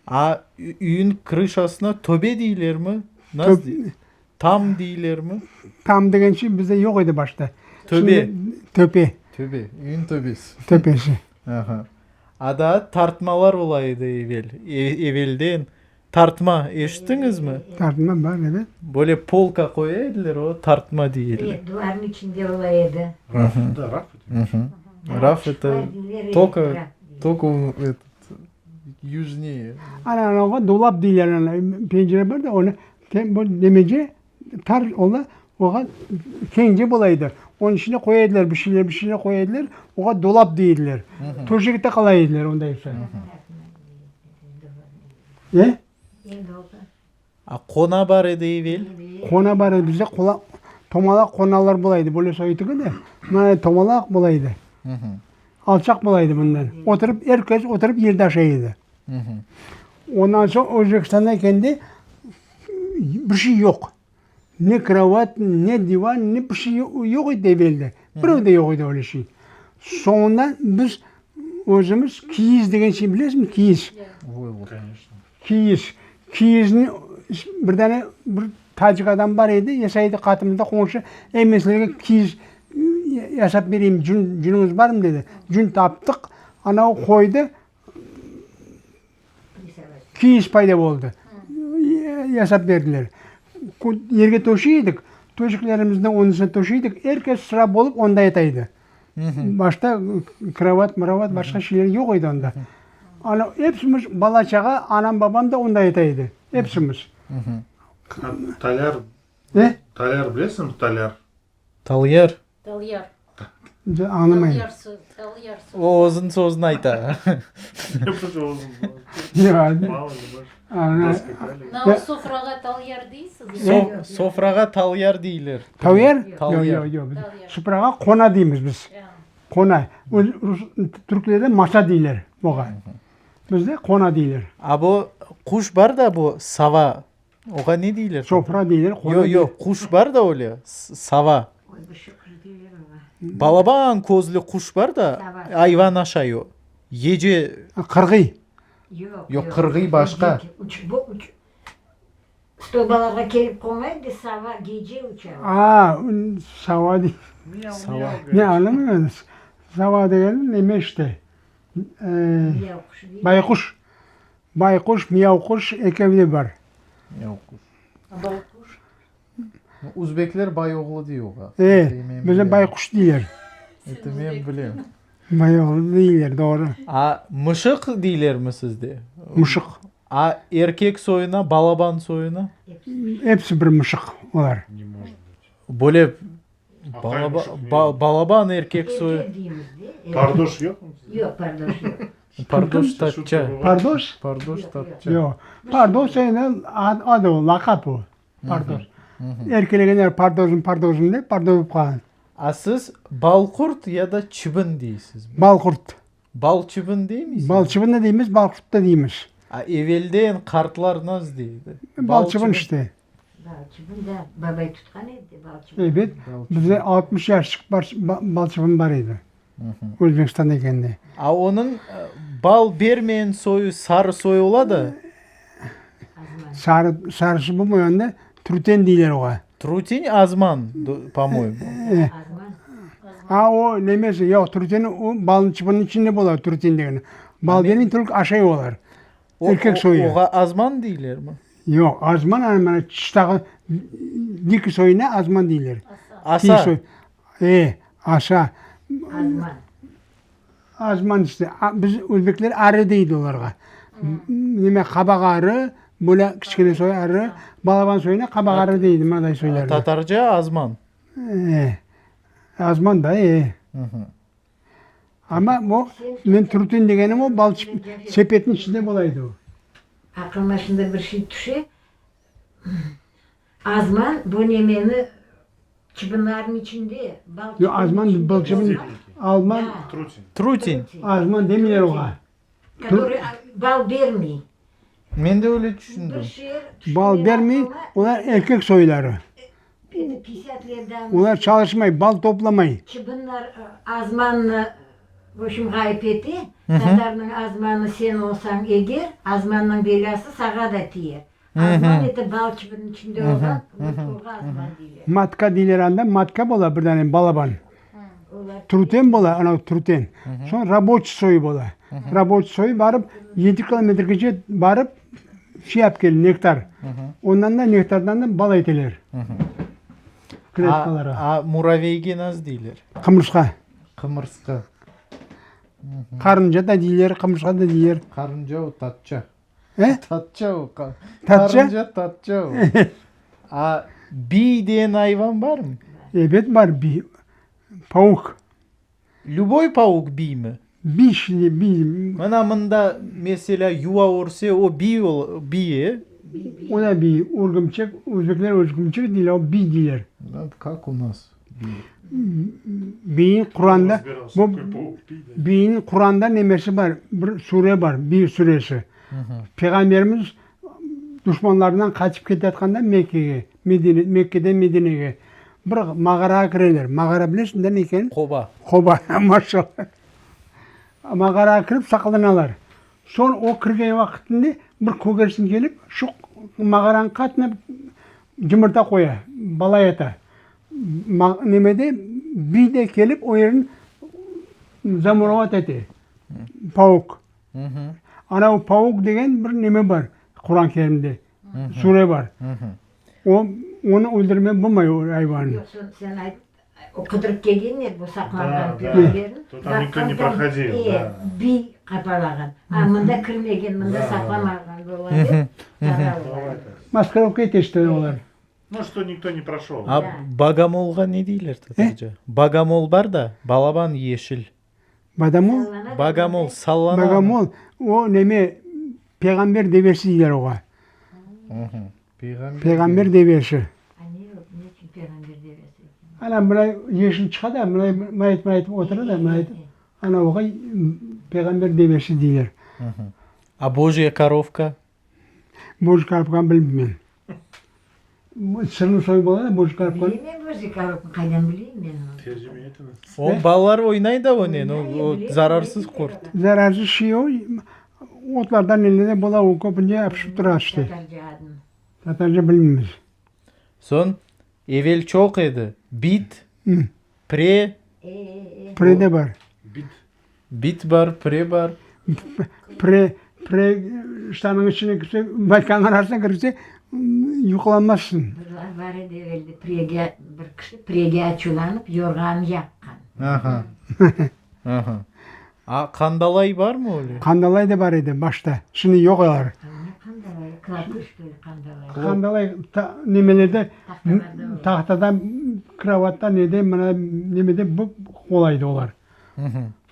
A üyüñ krışasına töbe deylermi? Nasıl deyler? Tam deylermi? Tam degen şey bizde yoq edi başta. Töbe. Şimdi töpe. Töbe, üyüñ töbesi. Töpesi. Aha. A daa tartmalar ola edi evel, evelden. Tartma eşittiñizmi? Tartma bar, ebet. Böyle polka qoya ediler, o tartma dey ediler. E, duvarnıñ içinde ola edi. Raf, da, raf. Raf eto tolko, tolko etot, yujneye. Ana, anavğa dolap deyler, ana, pencere bar da, onı bu nemece tar ola, oğa keñce bola edi. Onıñ içine qoya ediler bir şeyler, bir şeyler qoya ediler, oğa dolap dey ediler. Töşekte qala ediler onda ise. E? A qona bar edi evel? Qona bar edi. Bizde qola, tomalaq qonalar bola edi. Böyle soyu tügül de, mına tomalaq bola edi. Alçaq bola edi bundan. Oturıp, er kes oturıp yerde aşay edi. Ondan soñ Özbekistanda ekende bir şey yoq. Ne krovat, ne divan, ne bir şey yoq edi evelde. Birevde de yoq edi öyle şey. Soñundan biz özümiz kiyiz degen şey bilesiñmi, kiyiz? Koneçno. Kiyiz. Kiyizni. Bir dane bir tacik adam bar edi, yaşay edi qatımızda qonşı. Ey, men sizlerge kiyiz yasap bereyim, cün, cünüñiz barmı dedi. Cün taptıq, ana o qoydı, kiyiz payda boldı. Yasap berdiler. Yerge töşey edik, töşeklerimizni onıñ üstüne töşey edik, er kes sıra bolıp onda yata edi. Başta krovat, mrovat, başqa şeyler yoq edi onda. Ana epsimiz bala-çağa, anam, babam da onda yata edi. Epsimiz. Talyar, E? talyar bilesiñmi, talyar? Talyar? Talyar. Añlamayım. Talyar söz, talyar söz. O özüniñ sözüni ayta. Na, sofrağa talyar deysizmi? Sofrağa talyar deyler. Talyar? Yoq, yoq, yoq. Sofrağa qona deymiz biz. Qona. Türklerde masa deyler oğa. Bizde qona deyler. A bu quş bar da bu sava. Oğa ne deyler? Sofra deyler, qona Yoq, yoq, quş bar da öyle, sava. Balaban közlü quş bar da, ayvan aşay o. Gece. Qırğıy. Yoq, qırğıy başqa. Stobalarğa kelip qonmay de, sava gece uça. A, sava dey. Sava. Ne añlamadım. Sava degeni neme işte. Bayquş. Bayquş, miyavquş ekevi de bar. Miyavquş. Bayquş. Uzbekler bayoğlu dey oğa. E, bizde bayquş deyler. Eti men bilem. Bayoğlu deyler, doğru. A mışıq deylermi sizde? Mışıq. A erkek soyuna, balaban soyuna? Episi bir mışıq olar. Böyle Balaban erkek soyu. Erkek deymiz de. Pardoş yoqmı sizde? Yoq, pardoş yoq. Pardoş tatça. Pardoş? Pardoş tatça. Yoq. Pardoş endi adı o, laqap o. Pardoş. Erkelegenler pardozım, pardozım dep, pardoz bolıp qalğan. A siz balqurt ya da çibin deysizmi? Balqurt. Balçıbın deymizmi? Balçıbın da deymiz, balqurt da deymiz. A evelden qartlar nasıl deydi? Balçıbın işte. Balçıbın da, babay tutqan edi de balçıbın. Ebet, bizde 60 yaşçıq balçıbın bar edi, Özbekistanda ekende. A onıñ bal bermeyen soyu sarı soyu ola da? Azman. Sarı, sarısı bolmay onda, truten deyler oğa. Truten azman, po-moyemu. Azman. A, o nemesi, yoq, truten o balnıñ çıbınıñ içinde bola, truten degeni. Bal bermey, tolko aşay olar. Erkek soyu. Oğa azman deylermi? Yoq, azman ana mana tıştağı diki soyuna azman deyler. Asa. Soy. E, asa. Azman. Azman işte. Biz özbekler arı deydi olarğa. Neme qabaq arı, böyle kiçkene soy arı, balaban soyuna qabaq arı deydi, mınaday soylarına. Tatarca azman. E, azman da, e. Amma o, men truten degenim o balçıq sepetniñ içinde bola edi o. Aqlıma şimdi bir şey tüşe, azman bu nemeni çıbınlarnıñ içinde, bal Yoq, azman bal çıbın, alman. Truten. Truten. Azman demeyler oğa. Kotoryy bal bermey. Men de öyle tüşündim. Bal bermey, olar erkek soyları. Olar çalışmay, bal toplamay. Çıbınlar azmannı, v obşem, ğayıp ete. Tatarnıñ azmanı sen olsañ eger, azmannıñ belâsı sağa da tiyer. Azman eti bal çıbınıñ içinde olğan, oğa azman deyler. Matka deyler anda, matka bola bir dane balaban. Truten bola, anav truten. Soñ raboçiy soyu bola. Raboçiy soyu barıp, yedi kilometrgece barıp, şey alıp kele, nektar. Ondan da, nektardan da bal eteler. Kletkalara. A muraveyge nasıl deyler? Qımırsqa. Qımırsqa. Qarınca da deyler, qımırsqa da deyler. Qarınca o tatça. E? Tatça o. Tatça? Qarınca tatça o. A biy degen ayvan barmı? Ebet bar biy. Pauk. Lüboy pauk biymi? Biy şimdi, biy. Mına mında, meselâ, yuva örse, o biy ola, biy, e? O da biy. Urgumçek, özbekler urgumçek deyler, o biy deyler. Kak u nas biy? Biyniñ Quranda, bu biyniñ Quranda nemesi bar, bir sure bar, Biy suresi. Peyğamberimiz duşmanlarından qaçıp keteyatqanda Mekkege, Medine, Mekkeden Medinege bir mağarağa kireler. Mağara bilesiñ da ne ekenin? Qoba. Qoba, maşallah. Mağarağa kirip saqlanalar. Soñ o kirgen vaqıtında bir kögerçin kelip, şu. Mağaranıñ qatına yımırta qoya, bala yata. Nemede biy de kelip o yerini zamurovat ete, pauk. Ana o pauk degen bir neme bar Quran Kerimde, sure bar. O, onı öldürmek bolmay o ayvannı. Yoq, sen ayt, O qıdırıp kelgenler bu saqlanğan peyğamberni, baqqan e, biy qapalağan. A, mında kirmegen, mında saqlamağan bola dep, tara olar. Maskirovka ete işte olar. Nu, što nikto ne proşol. A bogomolğa ne deyler tatarca? Bogomol bar da, balaban yeşil. Badamol? Bogomol, sallana. Bogomol, o neme, peyğamber devesi deyler oğa. Peyğamber devesi. A ne o, ne içün peyğamber devesi eken? Ana, mınay yeşil çıqa da, mınay mınaytip mınaytip otura da, mınaytip, ana oğa peyğamber devesi deyler. A bojya korovka? Bojya korovkanı bilmeyim men. Sırlı soy bola da bojya korovkanı. Bileyim men bojya korovkanı, qaydan bileyim men onı? Tercüme etiñiz. O balalar oynay da onen, o zararsız qurt. Zararsız şey o, otlardan nelerden bola, o köpünce yapışıp tura işte. Tatarca adını. Tatarca bilmeymiz. Soñ, evel çoq edi, bit, pre. Pre de bar. Bit. Bit bar, pre bar. Pre, pre ştanıñ içine kirse, maykanıñ arasına kirse, yuqlanmazsıñ. Bir bar edi evelde, prege, bir kişi prege açuvlanıp, yorğanı yaqqan. Aha. Aha. A qandalay barmı öyle? Qandalay da bar edi başta, şimdi yoq olar. Ne qandalay? Klapı, što li, qandalay? Qandalay ta nemelerde, tahtada, krovatta, nede, mına nemede bu qolaydı olar.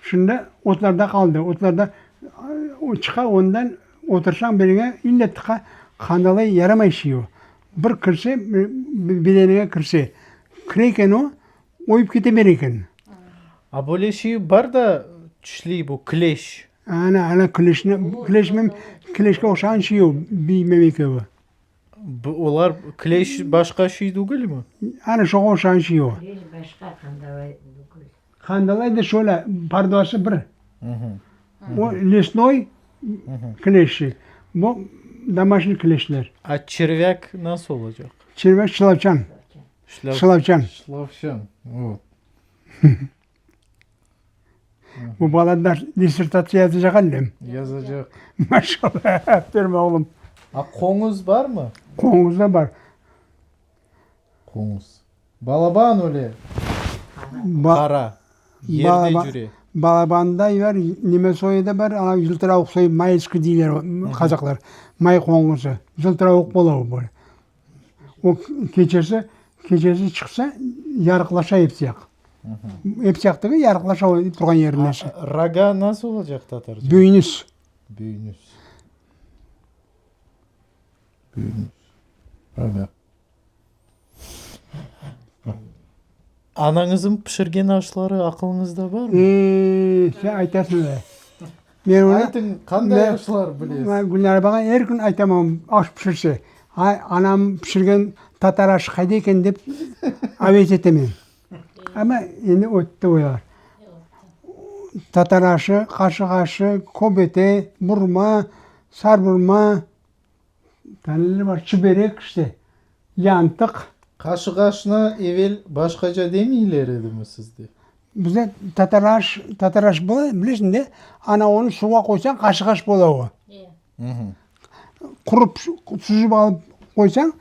Şimdi otlarda qaldı. Otlarda çıqa, ondan otursañ biriñe ille tıqa, qandalay yaramay şey o. Bir kirse, bedeniñe kirse, kire eken o, oyıp kete bere eken. A böyle şey bar da tişley bu, kleş. Ana, ana kleşni, kleş, kleşke oşağan şey o, biy meme kibi. Olar kleş başqa şey tügülmi? Ana şoğa oşağan şey o. Kleş başqa, qandalay tügül. Qandalay da şöyle, pardası bir. O lesnoy kleşi, bu domaşniy kleşler. A çervâk nasıl olacaq? Çervâk şılavçan. Şılavçan. Şılavçan, vot. Bu bala dissertatsiya yazacaq allem. Yazacaq. Maşallah, aferin oğlum. A qoñuz barmı? Qoñuz da bar. Qoñuz. Balaban öyle qara, yerde cüre. Balabanday bar, neme soyu da bar, ana yıltıravuq soyu, mayışqı deyler qazaqlar, may qoñuzı, yıltıravuq bola o böyle. O keçesi, keçesi çıqsa, yarıqlaşa episi yaq. Episi yaq degil, yarıqlaşa o turğan yerinde. Raga nasıl olacaq tatarca? Büyünüz. Büyünüz. Büyünüz. Raga. Anañızıñ pişirgen aşları aqılıñızda barmı? Eee, sen aytasıñ da. Men onı, Aytıñ, qanday aşlar bilesiz? Men Gülnara apağa er kün aytam, aş pişirse, ay, anam pişirgen tatar aşı qayda eken dep avet etemen. Amma endi ötti olar. Tatar aşı, qaşıq aşı, köbete, burma, sarburma. Taneler bar, çiberek işte, yantıq. Qaşıq aşına evel başqaca demeyler edimi sizde? Bizde tatar aş, tatar aş bola, bilesiñ de, ana onı suvğa qoysañ qaşıq aş bola o. Qurıp, süzip alıp qoysañ,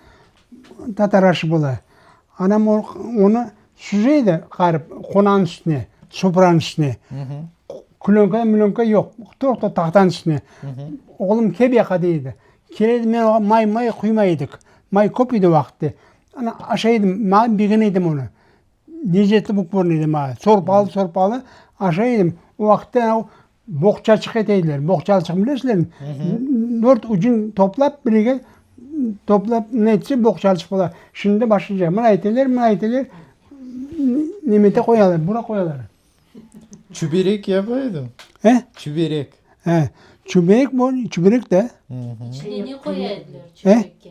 tatar aşı bola. Anam onı süze edi qarıp qonanıñ üstüne, sofranıñ üstüne. Klönka, mlönka yoq, toqta tahtanıñ üstüne. Oğlum, kel bu yaqqa, dey edi. Kele edim, men oña may, may quyma edik. May köp edi o vaqıtte. Ana, aşay edim, maña begene edim onı. Lezetli bolıp körüne edi maña. Sorpalı, sorpalı aşay edim. O vaqıtta anav boğçaçıq ete ediler. Boğçaçıqnı bilesizlermi? Dört ucun toplap, birge toplap ne etse boğçaçıq ola. Şimdi başqaca. Mına eteler, mına eteler, nemete qoyalar, bura qoyalar. Çüberek yapa ediñ? E? Çüberek. E, çüberek bu, çüberek de. İçine ne qoya ediler çüberekke?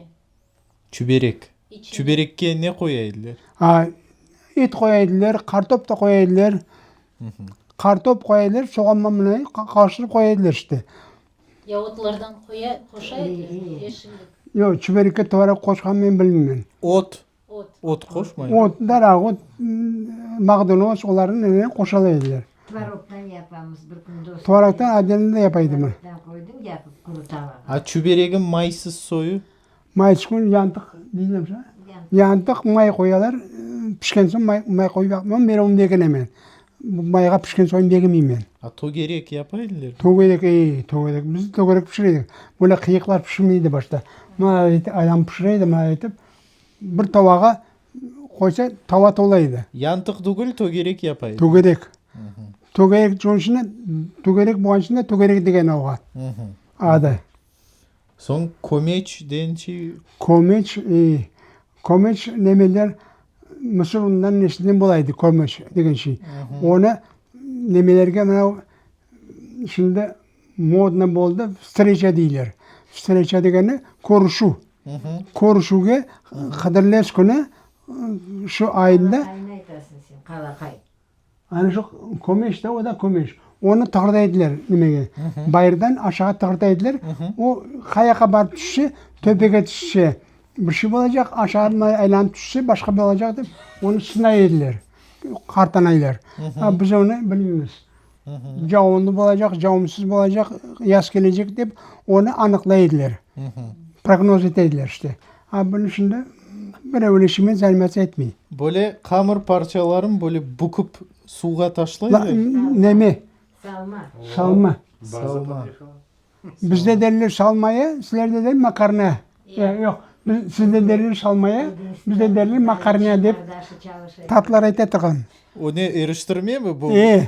Çüberek. Çüberekke ne qoya ediler? A, et qoya ediler, qartop da qoya ediler. Qartop qoya ediler, soğanman mına qarıştırıp qoya ediler işte. Ya otlardan qoya, qoşa edilermi, yeşillik? Yoq, çüberekke tvorog qoşqan men bilmeymen. Ot. Ot. Ot qoşmay. Ot, daraq ot, mağdanoz, olarnı nenen qoşala ediler. Tvorogtan yapamız bir kün dostum. Tvorogtan adelini de yapa edim. Tvorogtan qoydım yapıp quru tavağa. A çüberegin maysız soyu? Maysız kün yantıq deyler şa. Yantıq may qoyalar, pişken soñ may, may qoyıp yaqmam, men onı begenemen. Mayğa pişken soyunı begenmeymen. A tögerek yapa ediler? Tögerek, ey, tögerek. Biz tögerek pişire edik. Böyle qıyıqlar pişirmeydi başta. Mına adam pişire edi, mına etip, bir tavağa qoysa, tava tola edi. Yantıq tügül, tögerek yapa edi. Tögerek. Tögerek şunıñ içün de, tögerek bolğan içün de tögerek degen oğa adı. Soñ kömeç dençi? Kömeç, kömeç nemeler, mısır unundan nesinden bola edi kömeç degen şey. Onı nemelerge mına şimdi modno boldı, vstreça deyler. Vstreça degeni körüşüv. Körüşüvge Hıdırlez künü şu ayında. Qalaqaynı aytasıñ sen, qalaqay. Ana şu kömeç de, o da kömeç. Onı tığırday ediler nimege, bayırdan aşağı tığırday ediler. O qayaqqa barıp tüşse, töpege tüşse, bir şey bolacaq, aşağı aylanıp tüşse, başqa bolacaq dep, onı sınay ediler qartanaylar. A biz onı bilmeymiz. Cavunlı bolacaq, cavunsız bolacaq, yaz kelecek dep, onı anıqlay ediler. Prognoz ete ediler işte. A bunı şimdi birev öyle şeymen zanimatsa etmey. Böyle qamır parçaların böyle büküp suvğa taşlaylar. Neme? Salma. Salma. Salma. Bizde derler salmaya, sizlerde derler makarna. Yoq, biz, sizde derler salmaya, bizde derler makarna dep tatlılar ayta turğan. O ne, eriştirme mi bu? E,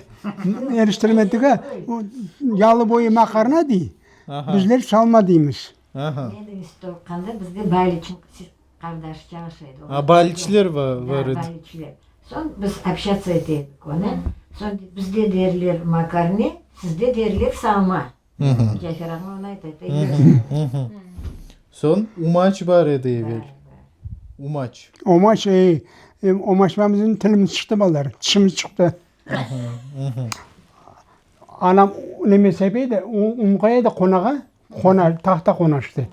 eriştirme tüge, o yalı boyu makarna dey, bizler salma deymiz. Aha. Men institutta oquğanda bizde Baliçniñ qardaşı çalışa edi. A, Baliçler bar edi. Da, Baliçler. Soñ biz общаться ete edik onı. Soñ dey, bizde derler makarne, sizde derler salma. Cafer ağa onı ayta edi. Soñ umaç bar edi evel. Umaç. Umaç, ey, umaçtan bizim tilimiz çıqtı, balalar, tişimiz çıqtı. Anam neme sep edi, un qoya edi qonağa, qona, tahta qona işte.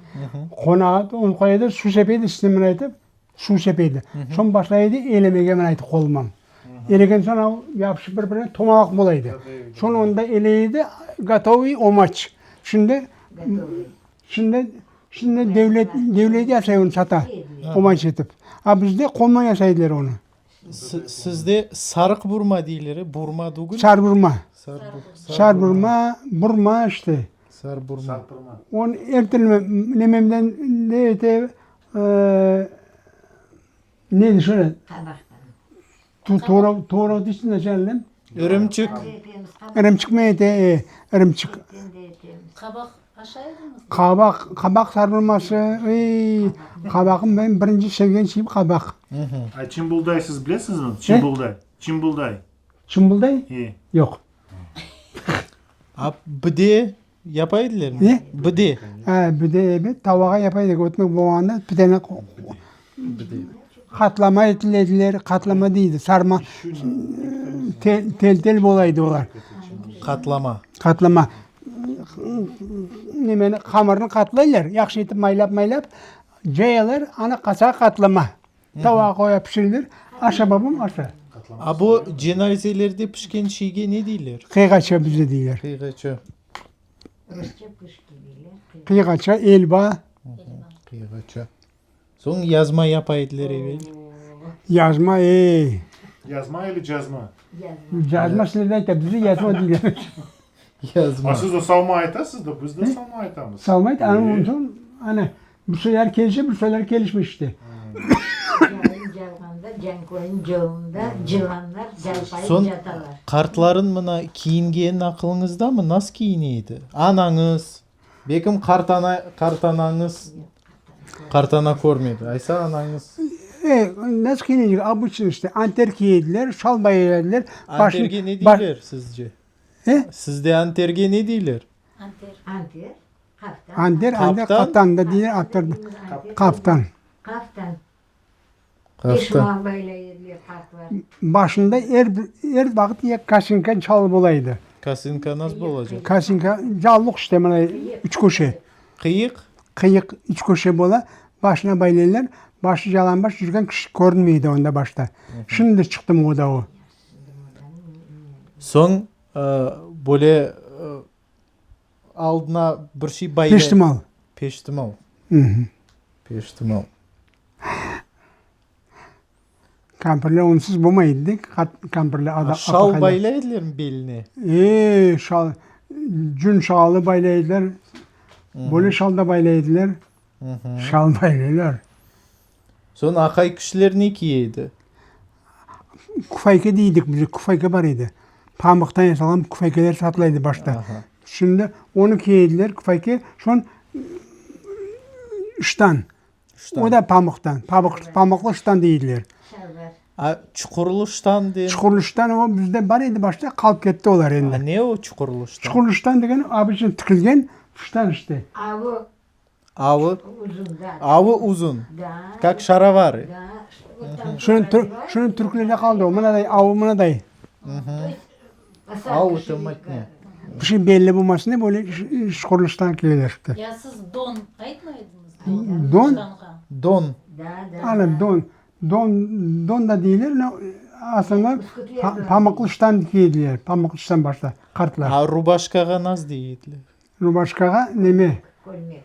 Qonağa un qoya edi, suv sep edi, üstüne mına etip, suv sep edi. Soñ başlay edi elemege mına etip qolman. Elegen soñ o yapışıp bir-birine tomalaq bola edi. Soñ onda eley edi, gotovıy omaç. Şimdi, şimdi, şimdi devlet, devlet yasay onı sata, omaç etip. A bizde qolman yasay ediler onı. Sizde sarıq burma deyler, e? Burma tügül? Sarburma. Sarburma, burma işte. Sarburma. Sarpırma. Onı er türlü nememden ne ete, neydi şöyle? Qabaqtan. Tuğra, tuğra deysiñ de sen ne? İrimçik. İrimçik mi ete, e, irimçik. Qabaq aşay ediñizmi? Qabaq, qabaq sarılması, ey, qabaqım menim birinci sevgen şeyim qabaq. A çimbulday siz bilesizmi? Çimbulday. Çimbulday. Çimbulday? E. Yoq. A bide yapa edilermi? Ne? Bide. A, bide, ebet, tavağa yapa edik, ötmek bolğanda pideni qatlama etile ediler, qatlama deydi, sarma, tel-tel bola edi olar. Qatlama. Qatlama. Nemeni, hamırnı qatlaylar, yahşı etip maylap-maylap, cayalar, ana qasağa qatlama. Tavağa qoya pişiriler. Aşa, babam, aşa. A bu cenazelerde pişken şeyge ne deyler? Qıyğaça bizde deyler. Qıyğaça. Rusça pışki deyler. Qıyğaça, elba. Qıyğaça. Soñ yazma yapa ediler evel. Yazma, ey. Yazma ili cazma? Yazma. Cazma sizlerde ayta, bizde yazma deyler. Yazma. A siz o salma aytasız da, biz de salma aytamız. Salma ayt, ana ondan soñ, ana, bir soylar kelişe, bir soylar kelişmey işte. Cayın calğanda, Cankoyun yolunda cılanlar calpayıp Soñ catalar. qartların mına kiyingeni aqılıñızdamı? Nasıl kiyine edi? Anañız, Bekim qartana, qartanañız, qartana körmedi. Aysa anañız. E, nasıl kiyinecek? Obıçno işte, anter kiyediler, şal baylaydılar. Anterge ne deyler sizce? E? Sizde anterge ne deyler? Anter. Anter, qaftan. Anter, anter, Qaptan? qaptan da deyler, anter, qaftan. Qaftan. Qaftan. Peşman baylay ediler qartlar. Başında er, er vaqıt ya kosinka çalıp ola edi. Kosinka nasıl bolacaq? Kosinka, callıq işte, mına, üç köşe. Qıyıq? qıyıq iç köşe bola, başına baylaylar, başı yalanbaş yürgen kişi körünmeydi onda başta. Şimdi çıqtı moda o. Soñ böyle aldına bir şey baylay. Peştimal. Peştimal. Peştimal. Kampirler onsuz bolmay edi de, kampirler ada, Şal baylay edilermi beline? E, şal, cün şalı baylay ediler, böyle şal da baylay ediler, şal baylaylar. Soñ aqay kişiler ne kiye edi? Kufayka deydik biz, kufayka bar edi. Pamıqtan yasalğan kufaykalar satıla edi başta. Şimdi onı kiye ediler, kufayka, soñ ştan. O da pamıqtan, pamıq, pamıqlı ştan deydiler. Şalvar. A, çuqurlı ştan de? Çuqurlı ştan o bizde bar edi başta, qalıp ketti olar endi. A ne o çuqurlı ştan? Çuqurlı ştan degeni, obıçno tikilgen ştan işte. Avı Avı? Uzun, da. Avı uzun. Da. Kak şaravarı. Da. Вот там Şunıñ tür, şunıñ türklerde qaldı o, mınaday, avı mınaday. Avı demek ne? Bir şey belli bolmasın dep, öyle çuqurlı ştan kiyeler işte. Ya siz don aytmay ediñiz? Don? Ştanğa. Don. Da, da. Ana, don. Don, don da deyler, no, aslında pamıqlı ştan kiyediler, pamıqlı ştan başta, qartlar. A rubaşkağa naz deyediler? Rubaşkağa neme? Kölmek.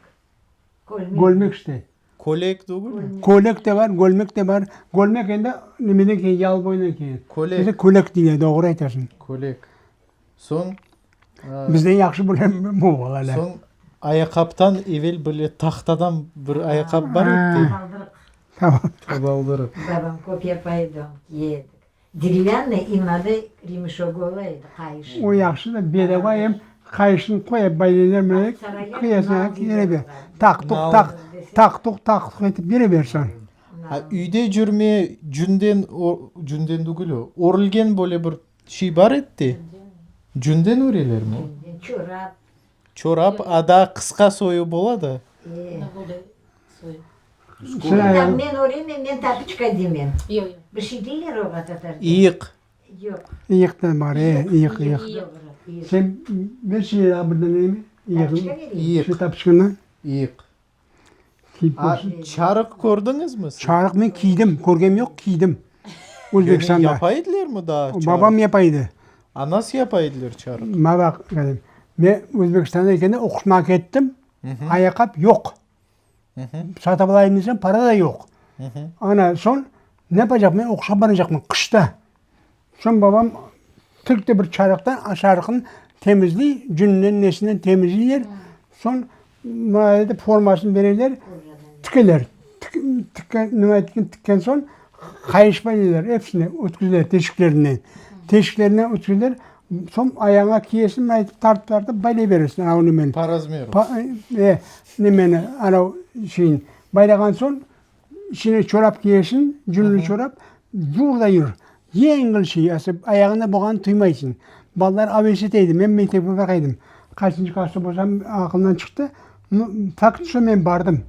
Kölmek. Kölmek işte. Kölek degilmi? Kölek de bar, kölmek de bar. Kölmek endi nemeden kelgen, yalı boyundan kelgen. Kölek. Bizde kölek deyler, doğru aytasıñ. Kölek. Soñ, Bizden yahşı bile bu balalar. Soñ ayaqaptan evel böyle tahtadan bir ayaqap bar edi. Tabaldırıq. Tamam. Tabaldırıq. Babam köp yapa edi onı, kiye edik. Derevânnıy i mınaday remişögi ola edi, qayış. O yahşı da, bedava em qayışını qoyıp baylaylar mınaday, qıyasına kere ber. Taq-tuq, taq, taq-tuq, taq-tuq etip bere bersen. A üyde cürme cünden, cünden tügül o, örülgen böyle bir şey bar edi de, cünden örelermi o? Cünden, çorap. Çorap, a daa qısqa soyu bola da. Tam men öremen, men tapiçka demen. Bir şey deyler oğa tatarca. İyıq. Yoq. İyıq da bar, e, iyıq, iyıq. Doğru, iyıq. Sen ver şey daa birden neymi? Tapiçka vereyim. İyıq. Şu tapiçkanı. İyıq. Kiyip A, körsin. çarıq kördiñizmi siz? Çarıq men kiydim, körgenim yoq, kiydim. Yani Özbekistanda. yapa edilermi daa çarıq? Babam yapa edi. A nasıl yapa ediler çarıq? Ma baq, men Özbekistanda ekende oquşmağa kettim, ayaqqap yoq. Satıp alayım desem, para da yoq. Ana, soñ ne yapacaq, men oquşqa baracaqman qışta. Soñ babam tilkte bir çarıqtan, çarıqnı temizley, cüninden, nesinden temizleyler. Soñ maña dedi, formasını bereler, tikeler. Tikken, nima etken, tikken soñ qayış baylaylar episine, ötkizeler teşiklerinden. Teşiklerinden ötkizeler, soñ ayağıña kiyesiñ, mına etip tartıp-tartıp baylay beresiñ anav nimeni. Po razmeru. E, nimeni, anav şeyin. Baylağan soñ İçine çorap kiyesiñ, cünlü çorap, cur da yür. Yengil şey, ası ayağında bolğanın tuymaysıñ. Balalar aves ete edi, men mektepke baqa edim. Qaçıncı klasta bolsam, aqılımdan çıqtı. Fakt şu, men bardım,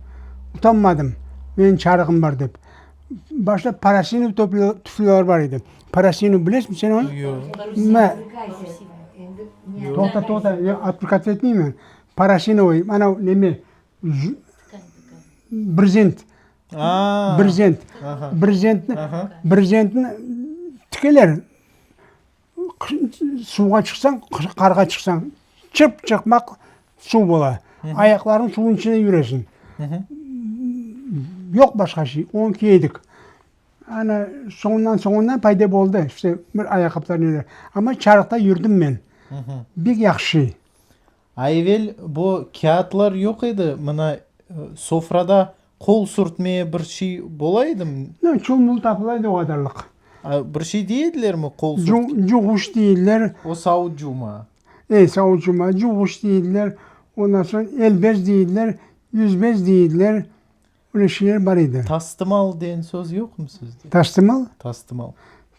utanmadım, menim çarığım bar dep. Başta parasinov tuflilar bar edi. Parasinov bilesiñmi sen onı? Yoq. Ma. Toqta, toqta, yoq, otplikatsiya etmeymen. Parasinovıy, manav neme, Brezent. Brezent. Brezentni, brezentni tikeler. Suvğa çıqsañ, qarğa çıqsañ, çırp-çırpmaq suv bola. Ayaqlarıñ suvnıñ içinde yüresiñ. Yoq başqa şey. Onı kiydik. Ana, soñundan, soñundan payda boldı, işte, bir ayaqqaplar, neler. Amma çarıqta yürdim men. Bek yahşı şey. A evel bu kâğıtlar yoq edi, mına sofrada qol sürtmeye bir şey bola edimi? No, çul-mul tapıla edi o qadarlıq. A bir şey dey edilermi qol sürt? Cuğuş deydiler. O savut cuvma. E, savut cuvma. Cuğuş deydiler. Ondan soñ elbez deydiler, yüzbez deydiler. Öyle şeyler bar edi. Tastımal degen söz yoqmı sizde? Tastımal? Tastımal.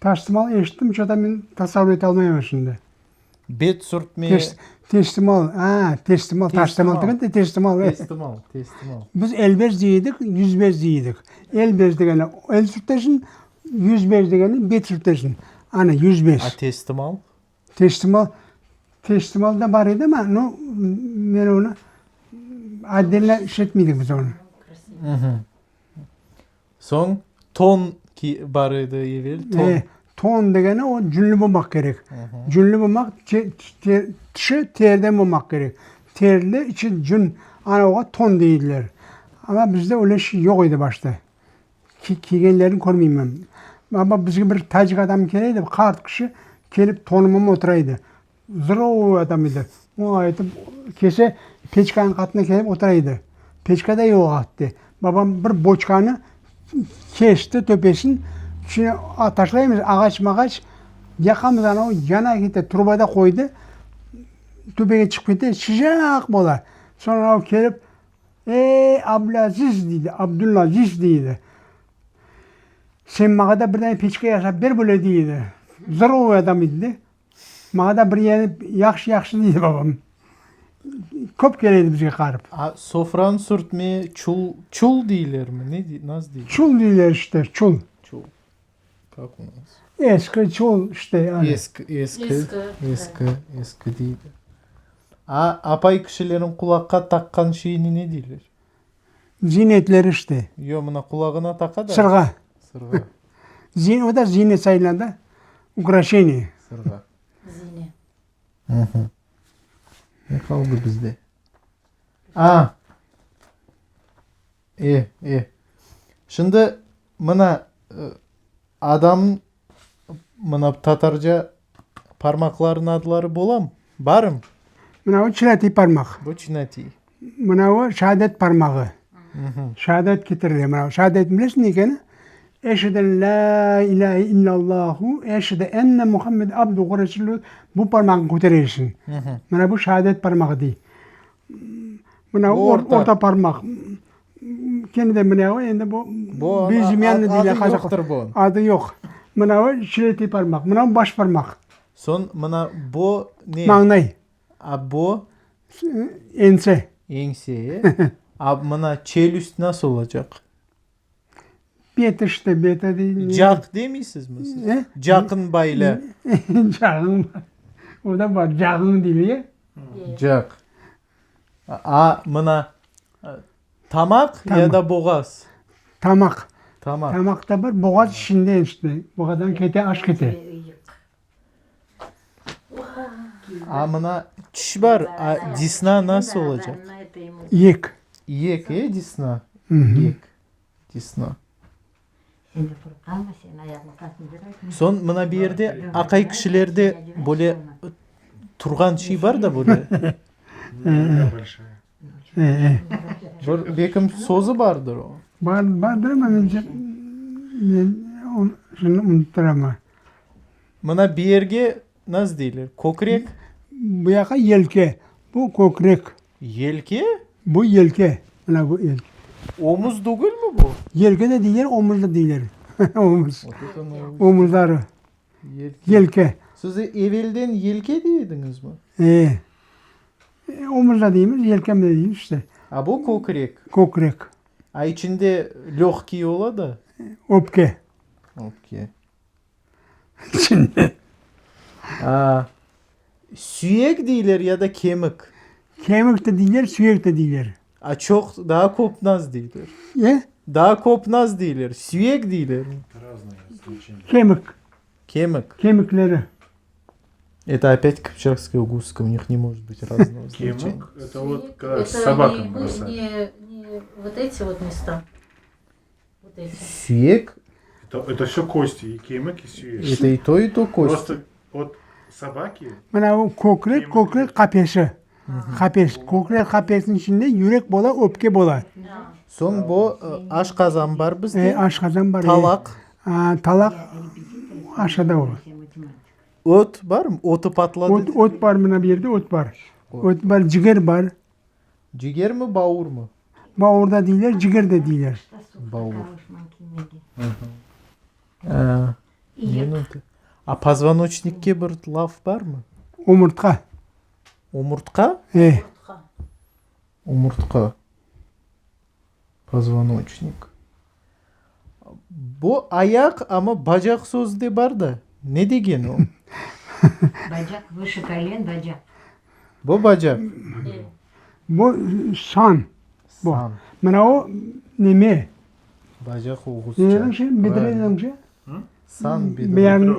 Tastımal eşittim, ço-to men tasavvur ete almayman şimdi. Bet sürtme. Testimal, a, testimal, taştımal degende de testimal. Testimal, testimal. Biz elbez dey edik, yüzbez dey edik. Elbez degeni el sürtesiñ, yüzbez degeni bet sürtesiñ. Ana, yüzbez. A testimal? Testimal, testimal da bar edi ama, no, men onı. Otdelno işletmeydik biz onı. Soñ ton bar edi evel, ton. E, ton degeni o cünlü bolmaq kerek. Cünlü bolmaq, tışı teriden bolmaq kerek. Terili, içi cün, ana oğa ton deydiler. Amma bizde öyle şey yoq edi başta. Kiygenlerini körmeymen. Amma bizge bir tacik adam kele edi, qart kişi, kelip tonuma otura edi. Zdorovoy adam edi. O aytıp kelse, peçkanıñ qatına kelip otura edi. Peçka da yoq atte. Babam bir boçkanı kesti töpesin, içine taşlaymız ağaç-mağaç, yaqamız anavı yana kete, truba da qoydı, töpege çıqıp kete, sıcaq bola. Soñra o kelip, Ey, Ablâziz, deydi, Abdulaziz, deydi. Sen maña da bir dane peçka yasap ber böyle, deydi. Zdorovoy adam edi de. Maña da bir yeri yahşı yahşı deydi babam. Köp kele edi bizge qarıp. A sofranı sürtme çul, çul deylermi? Ne dey, nasıl deyler? Çul deyler işte, çul. Çul. Kak u nas? Eski çul işte yani. Eski, eski, eski, eski deyler. A apay kişilerin qulaqqa taqqan şeyini ne deyler? Ziynetleri işte. Yo, mına qulağına taqa da. Sırğa. Sırğa. Zin, o da ziynet sayıla da, ukraşeniye. Sırğa. Zine. Ne qaldı bizde? A! E, e. Şimdi mına adam, mına tatarca parmaqlarnıñ adları bolam, barım? Mına o çinatiy parmaq. Bu çinatiy. Mına o şehadet parmağı. Şehadet ketirile mına. Şehadet bilesiñ ne ekeni? Eşhedü en lâ ilâhe illallahu, eşhedü enne Muhammeden abduhu ve resuluhu bu parmağıñı köteresiñ. Mına bu şehadet parmağı dey. Mına orta, orta parmaq. Kene de mına endi bu bezimyanlı deyler adı yoqtır bu. Adı yoq. Mına o şiletiy parmaq. Mına baş parmaq. Soñ mına bu ne? Mañlay. A bu? Ense. Ense. A mına çelüst nasıl olacaq? Bet işte, bet dey. Caq demeysizmi siz? Caqın bayla. Cağın. O da bar, cağın deyler. Caq. A, mına, tamaq ya da boğaz? Tamaq. Tamaq. Tamaq da bar, boğaz içinde işte. Boğazdan kete, aş kete. A, mına, tiş bar, a desna nasıl olacaq? İyek. İyek, e, desna? İyek, desna. Soñ mına bir yerde aqay kişilerde böyle turğan şey bar da böyle. Bir bekim sözü bardır o. Bar, bardır ama men men şimdi unuttıram. Mına bir yerge nasıl deyler, kökrek? Bu yaqa yelke, bu kökrek. Yelke? Bu yelke, mına bu yelke. Omuz degilmi bu? Yelke de deyler, omuz da deyler. Omuz. Omuzları. Yelke. Yelke. Siz evelden yelke dey ediñizmi? E. Omuz da deymiz, yelkem de deymiz işte. A bu kökrek? Kökrek. A içinde lögkiy ola da? Öpke. Öpke. İçinde. A, süyek deyler ya da kemik? Kemik de deyler, süyek de deyler. A çoq, daa köp naz deyler? E? Daa köp naz deyler? Süyek deyler? Kemik. Kemik. Kemikleri. Это опять кыпчакская гуска, у них не может быть разного значения. Кемик, это вот когда Это собакам не, мы- бросают. не, не вот эти вот места. Вот эти. Süyek, Это, это все кости, и кемик, и süyek. это и то, и то кость. Просто вот собаки, Mına bu kökrek, kökrek qafesi. Qafes, kökrek qafesiniñ içinde yürek bola, öpke bola. Soñ bu aşqazan bar bizde. E, aşqazan bar. Talaq. A, talaq aşağıda o. Öt barmı? Ötü patladı. Öt, öt bar, mına bu yerde öt bar. Öt bar, ciger bar. Cigermi, bavurmı? Bavur da deyler, ciger de deyler. Bavur. A pozvonoçnikke bir laf barmı? Omurtqa. Omurtqa? E. Omurtqa. Pozvonoçnik. Bu ayaq, amma bacaq sözü de bar da. Ne degeni o? Bacaq, vışı kolen, bacaq. Bu bacaq. Bu san. Bu. San. Mına o neme? Bacaq oğuzça. Ne dediñ şey? Bedre dediñ şey? San bedre. Beyan.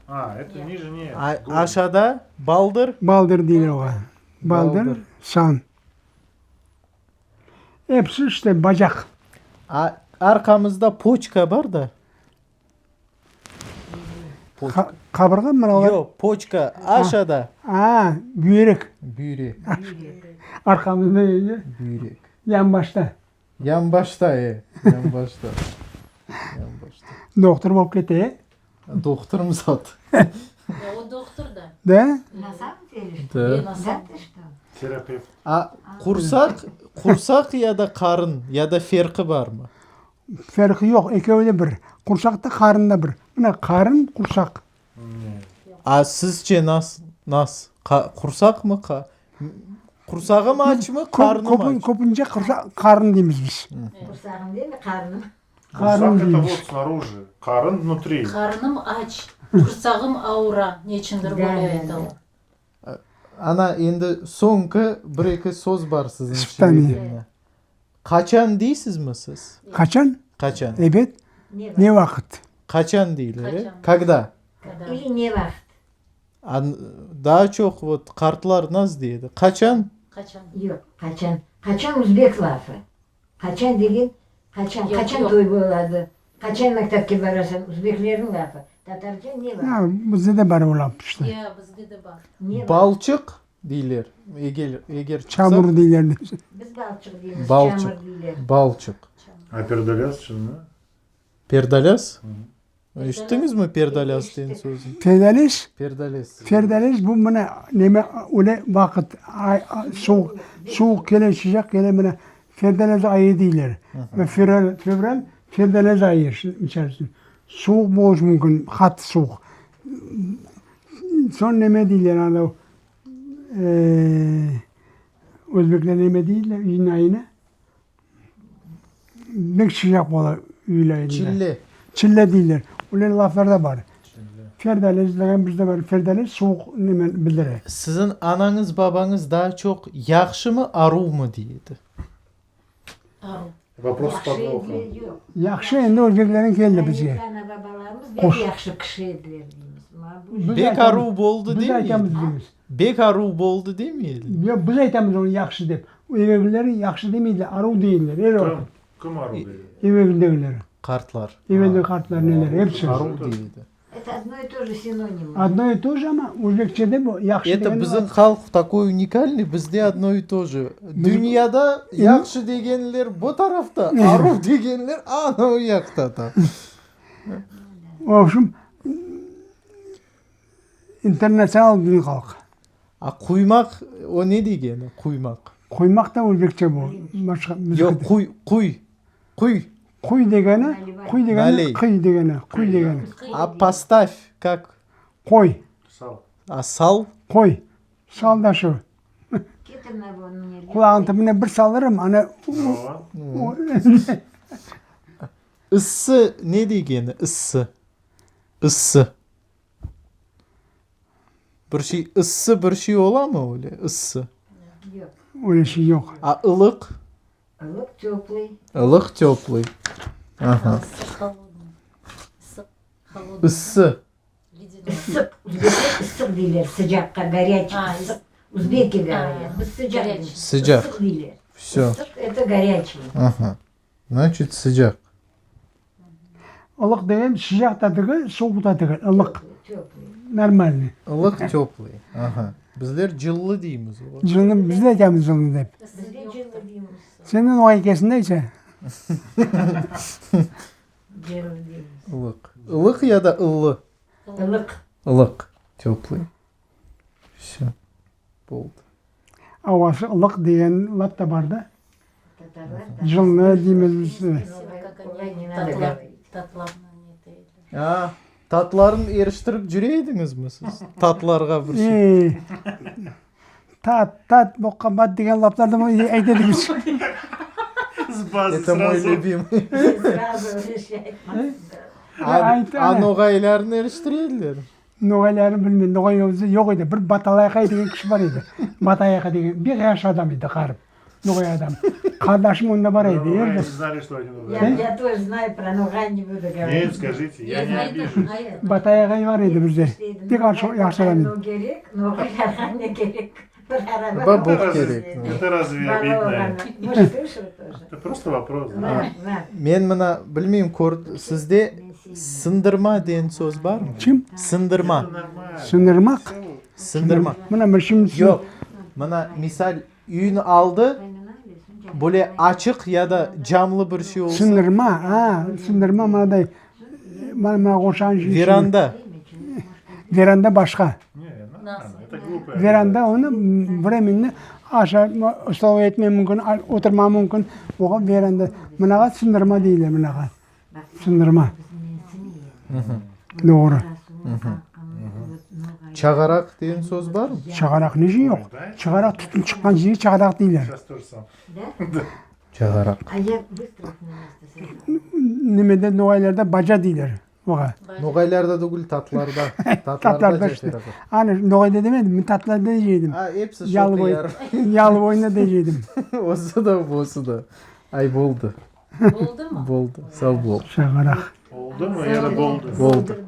A, eto niже ne? Aşağıda baldır. Baldır deyler oğa. Baldır, san. Episi işte bacaq. A, arqamızda poçka bar da. Poçka. Qabırğa mı? Yoq, poçka aşağıda. A, büyrek. Büyrek. Arqamızda edi. Büyrek. Yanbaşta. Yanbaşta, e, yanbaşta. Yanbaşta. Doqtor bolıp kete, e? Doqtorım zat. O doqtor da. Da? Na samom dele, što? Da. Da tı što? Terapevt. A qursaq, qursaq ya da qarın, ya da ferqi barmı? Ferqi yoq, ekevi de bir. Qursaq da, qarın da bir. Mına, qarın, qursaq. A sizce nas, nas, qa, qursaqmı, qa, qursağım açmı, qarnım aç? Köpünce qursaq, qarın deymiz biz. Qursağım deymi, qarnım? Qarın Qursaq это deymiz. вот снаружи, qarın внутри. Qarnım aç, qursağım avura, neçindir böyle aytalar. Ana, endi soñki bir-eki söz bar siziñ Spitaniye. şiirlerinde. Qaçan deysizmi siz? Qaçan? Qaçan. Ebet. Ne vaqıt? Qaçan deyler, e? Qaçan. Kogda? Kogda. Ili ne vaqıt? A, daa çoq vot qartlar naz dey edi. Qaçan? Qaçan. Yoq, qaçan. Qaçan uzbek lafı. Qaçan degen, qaçan, Yoq, qaçan yoq. toy boladı, qaçan mektepke barasan, uzbeklerniñ lafı. Tatarca ne vaqıt? Ya, bizde de bar o laf işte. Ya, bizde de bar. Ne vaqıt? Balçıq deyler, eger, eger çıqsa. Çamur deyler. Biz balçıq deymiz, Balçıq. çamur deyler. Balçıq. A perdalâs şimdi? Perdalâs? Eşittiñizmi perdalâs degen sözüni? Ferdales? Perdalâs. Ferdales bu mına neme öyle vaqıt, ay, suvuq, suvuq kele, sıcaq kele, mına ferdalâs ayı deyler. Ve fevral, fevral ferdalâs ayı, misal içün. Suvuq boluşı mümkün, qattı suvuq. Soñ neme deyler anav, özbekler neme deyler iyün ayına? Bek sıcaq bola iyül ayında. Çille. Çille deyler. Öyle laflar da bar. Ferdaliz degen bizde bar. Ferdaliz suvuq neme bildire. Siziñ anañız, babañız daa çoq yahşımı, aruvmı dey edi? Aruv. Vopros s Yahşı podvохом. ediler, yoq. Yahşı endi özbeklerden keldi bizge. Ana babalarımız Qoş. bek yahşı kişi ediler deymiz. Ma bu Biz Bek aytamız- aruv boldı Biz demey aytamız edi. deymiz. Bek aruv boldı demey edi. Yoq, biz aytamız onı yahşı dep. Evelgileri yahşı demeydiler, aruv deyirler er Kim? vaqıt. Kim aruv deydi? Evelgidegileri. Qartlar. Evelgi qartlar neler, episi. Aruv dey edi. Это одно и то же sinonimı. Одно и то же, amma özbekçede bu yahşı Это degeni bizim halq takoy unikalnıy, bizde odno i to je. Dünyada yahşı degenler bu tarafta, aruv degenler ana o yaqta tam. V obşem, internatsional bizim halq. A quymaq, o ne degeni, quymaq? Quymaq da özbekçe bu, başqa bizge Yoq, quy, quy, quy. Quy degeni, quy degeni, Naley. qıy degeni, quy degeni. A postav, kak? Qoy. Sal. A sal? Qoy. Sal da şu. Qulağıñ tübüne bir salırım, ana Issı ne degeni, ıssı? Issı. Bir şey, ıssı bir şey olamı öyle, ıssı? Yoq. Öyle şey yoq. A ılıq? Ilıq töplıy. Ilıq töplıy. Aha. Issı holodnıy. Issıq, holodnıy. Issı. Ledeной. Issıq. Uzbekler issıq deyler sıcaqqa, goryaçiy, issıq. Uzbeki govorât. Biz sıcaq deymiz. Sıcaq. Issıq deyler. Vsё. Issıq, eto goryaçiy. Aha. Znaçit, sıcaq. Ilıq degen sıcaq da tügül, suvuq da tügül, ılıq. Töplıy. Normalnıy. Ilıq, töplıy. Aha. Bizler cıllı deymiz oğa. Cıllı, biz de aytamız cıllı dep. Biz de cıllı deymiz. Sen de noğay ekensiñ de aysa. Cıllı deymiz. Ilıq. Ilıq ya da ıllı? Ilıq. Ilıq, töplıy. Vsё. Boldı. Avası ılıq degen laf da bar da. Tatarlar Cıllı deymiz biz. A, tatların eriştirip cüre ediñizmi siz? Tatlarğa bir şey. E, tat, tat, boqqa bat degen laflardı ayta edik biz. Это мой любимый. Srazu öyle şey aytmazsın. A, a noğaylarnı eriştire ediler? Noğaylarnı bilmeyim. Noğay özü yoq edi. Bir Batalayqa degen kişi bar edi. Batayqa degen. Bek yahşı adam edi, ğarip. Noğay adam. Qardaşım onda bar edi. Noğay Er не знали, что они Я, noğay. я тоже знаю про Noğay, не буду говорить. Нет, скажите, я не обижусь. Batay ağay bar edi bizde. Pek yahşı adam edi. Ne kerek, Noğaylarğa ne kerek. Bir araba. Ba- Это разве, керек. это разве Bala обидно? olğanı. Может, слышал тоже. Это просто вопрос. да. Var, var. Men mına, bilmeyim, kör, sizde sındırma degen söz barmı? Kim? Sındırma. Это нормально. Sındırmaq. Sındırma. Mına bir şimdi Yoq. Mına, misal, üyüni aldı, böyle açıq ya da camlı bir şey olsa. Sındırma, a, sındırma mınaday, mına mına qoşan şey. Veranda. Veranda başqa. Не, нормально, это глупая Veranda onı временно aşa stol etme mümkün, oturma mümkün. Oğa veranda. Mınağa sındırma deyler mınağa. Sındırma. Doğru. Çağaraq degen söz barmı? Çağaraq niçün yoq? Çağaraq tütün çıqqan jerge çağaraq deyler. Сейчас тоже сам. Çağaraq. А я быстро их на место сажала. Nimede noğaylarda baca deyler oğa. Noğaylarda degil, tatlarda. Tatlarda Tatlarda işte. yaşaylar. Hani noğayda demedim, men tatlarda dedim. A, episi Yalı şoqı boyu, yarım. yalı boyunda dedim. Osı da, bosı da. Ay, boldı. Boldı mı? Boldı. Sav bol. Çağaraq. Oldu mu ya da boldu? Boldı.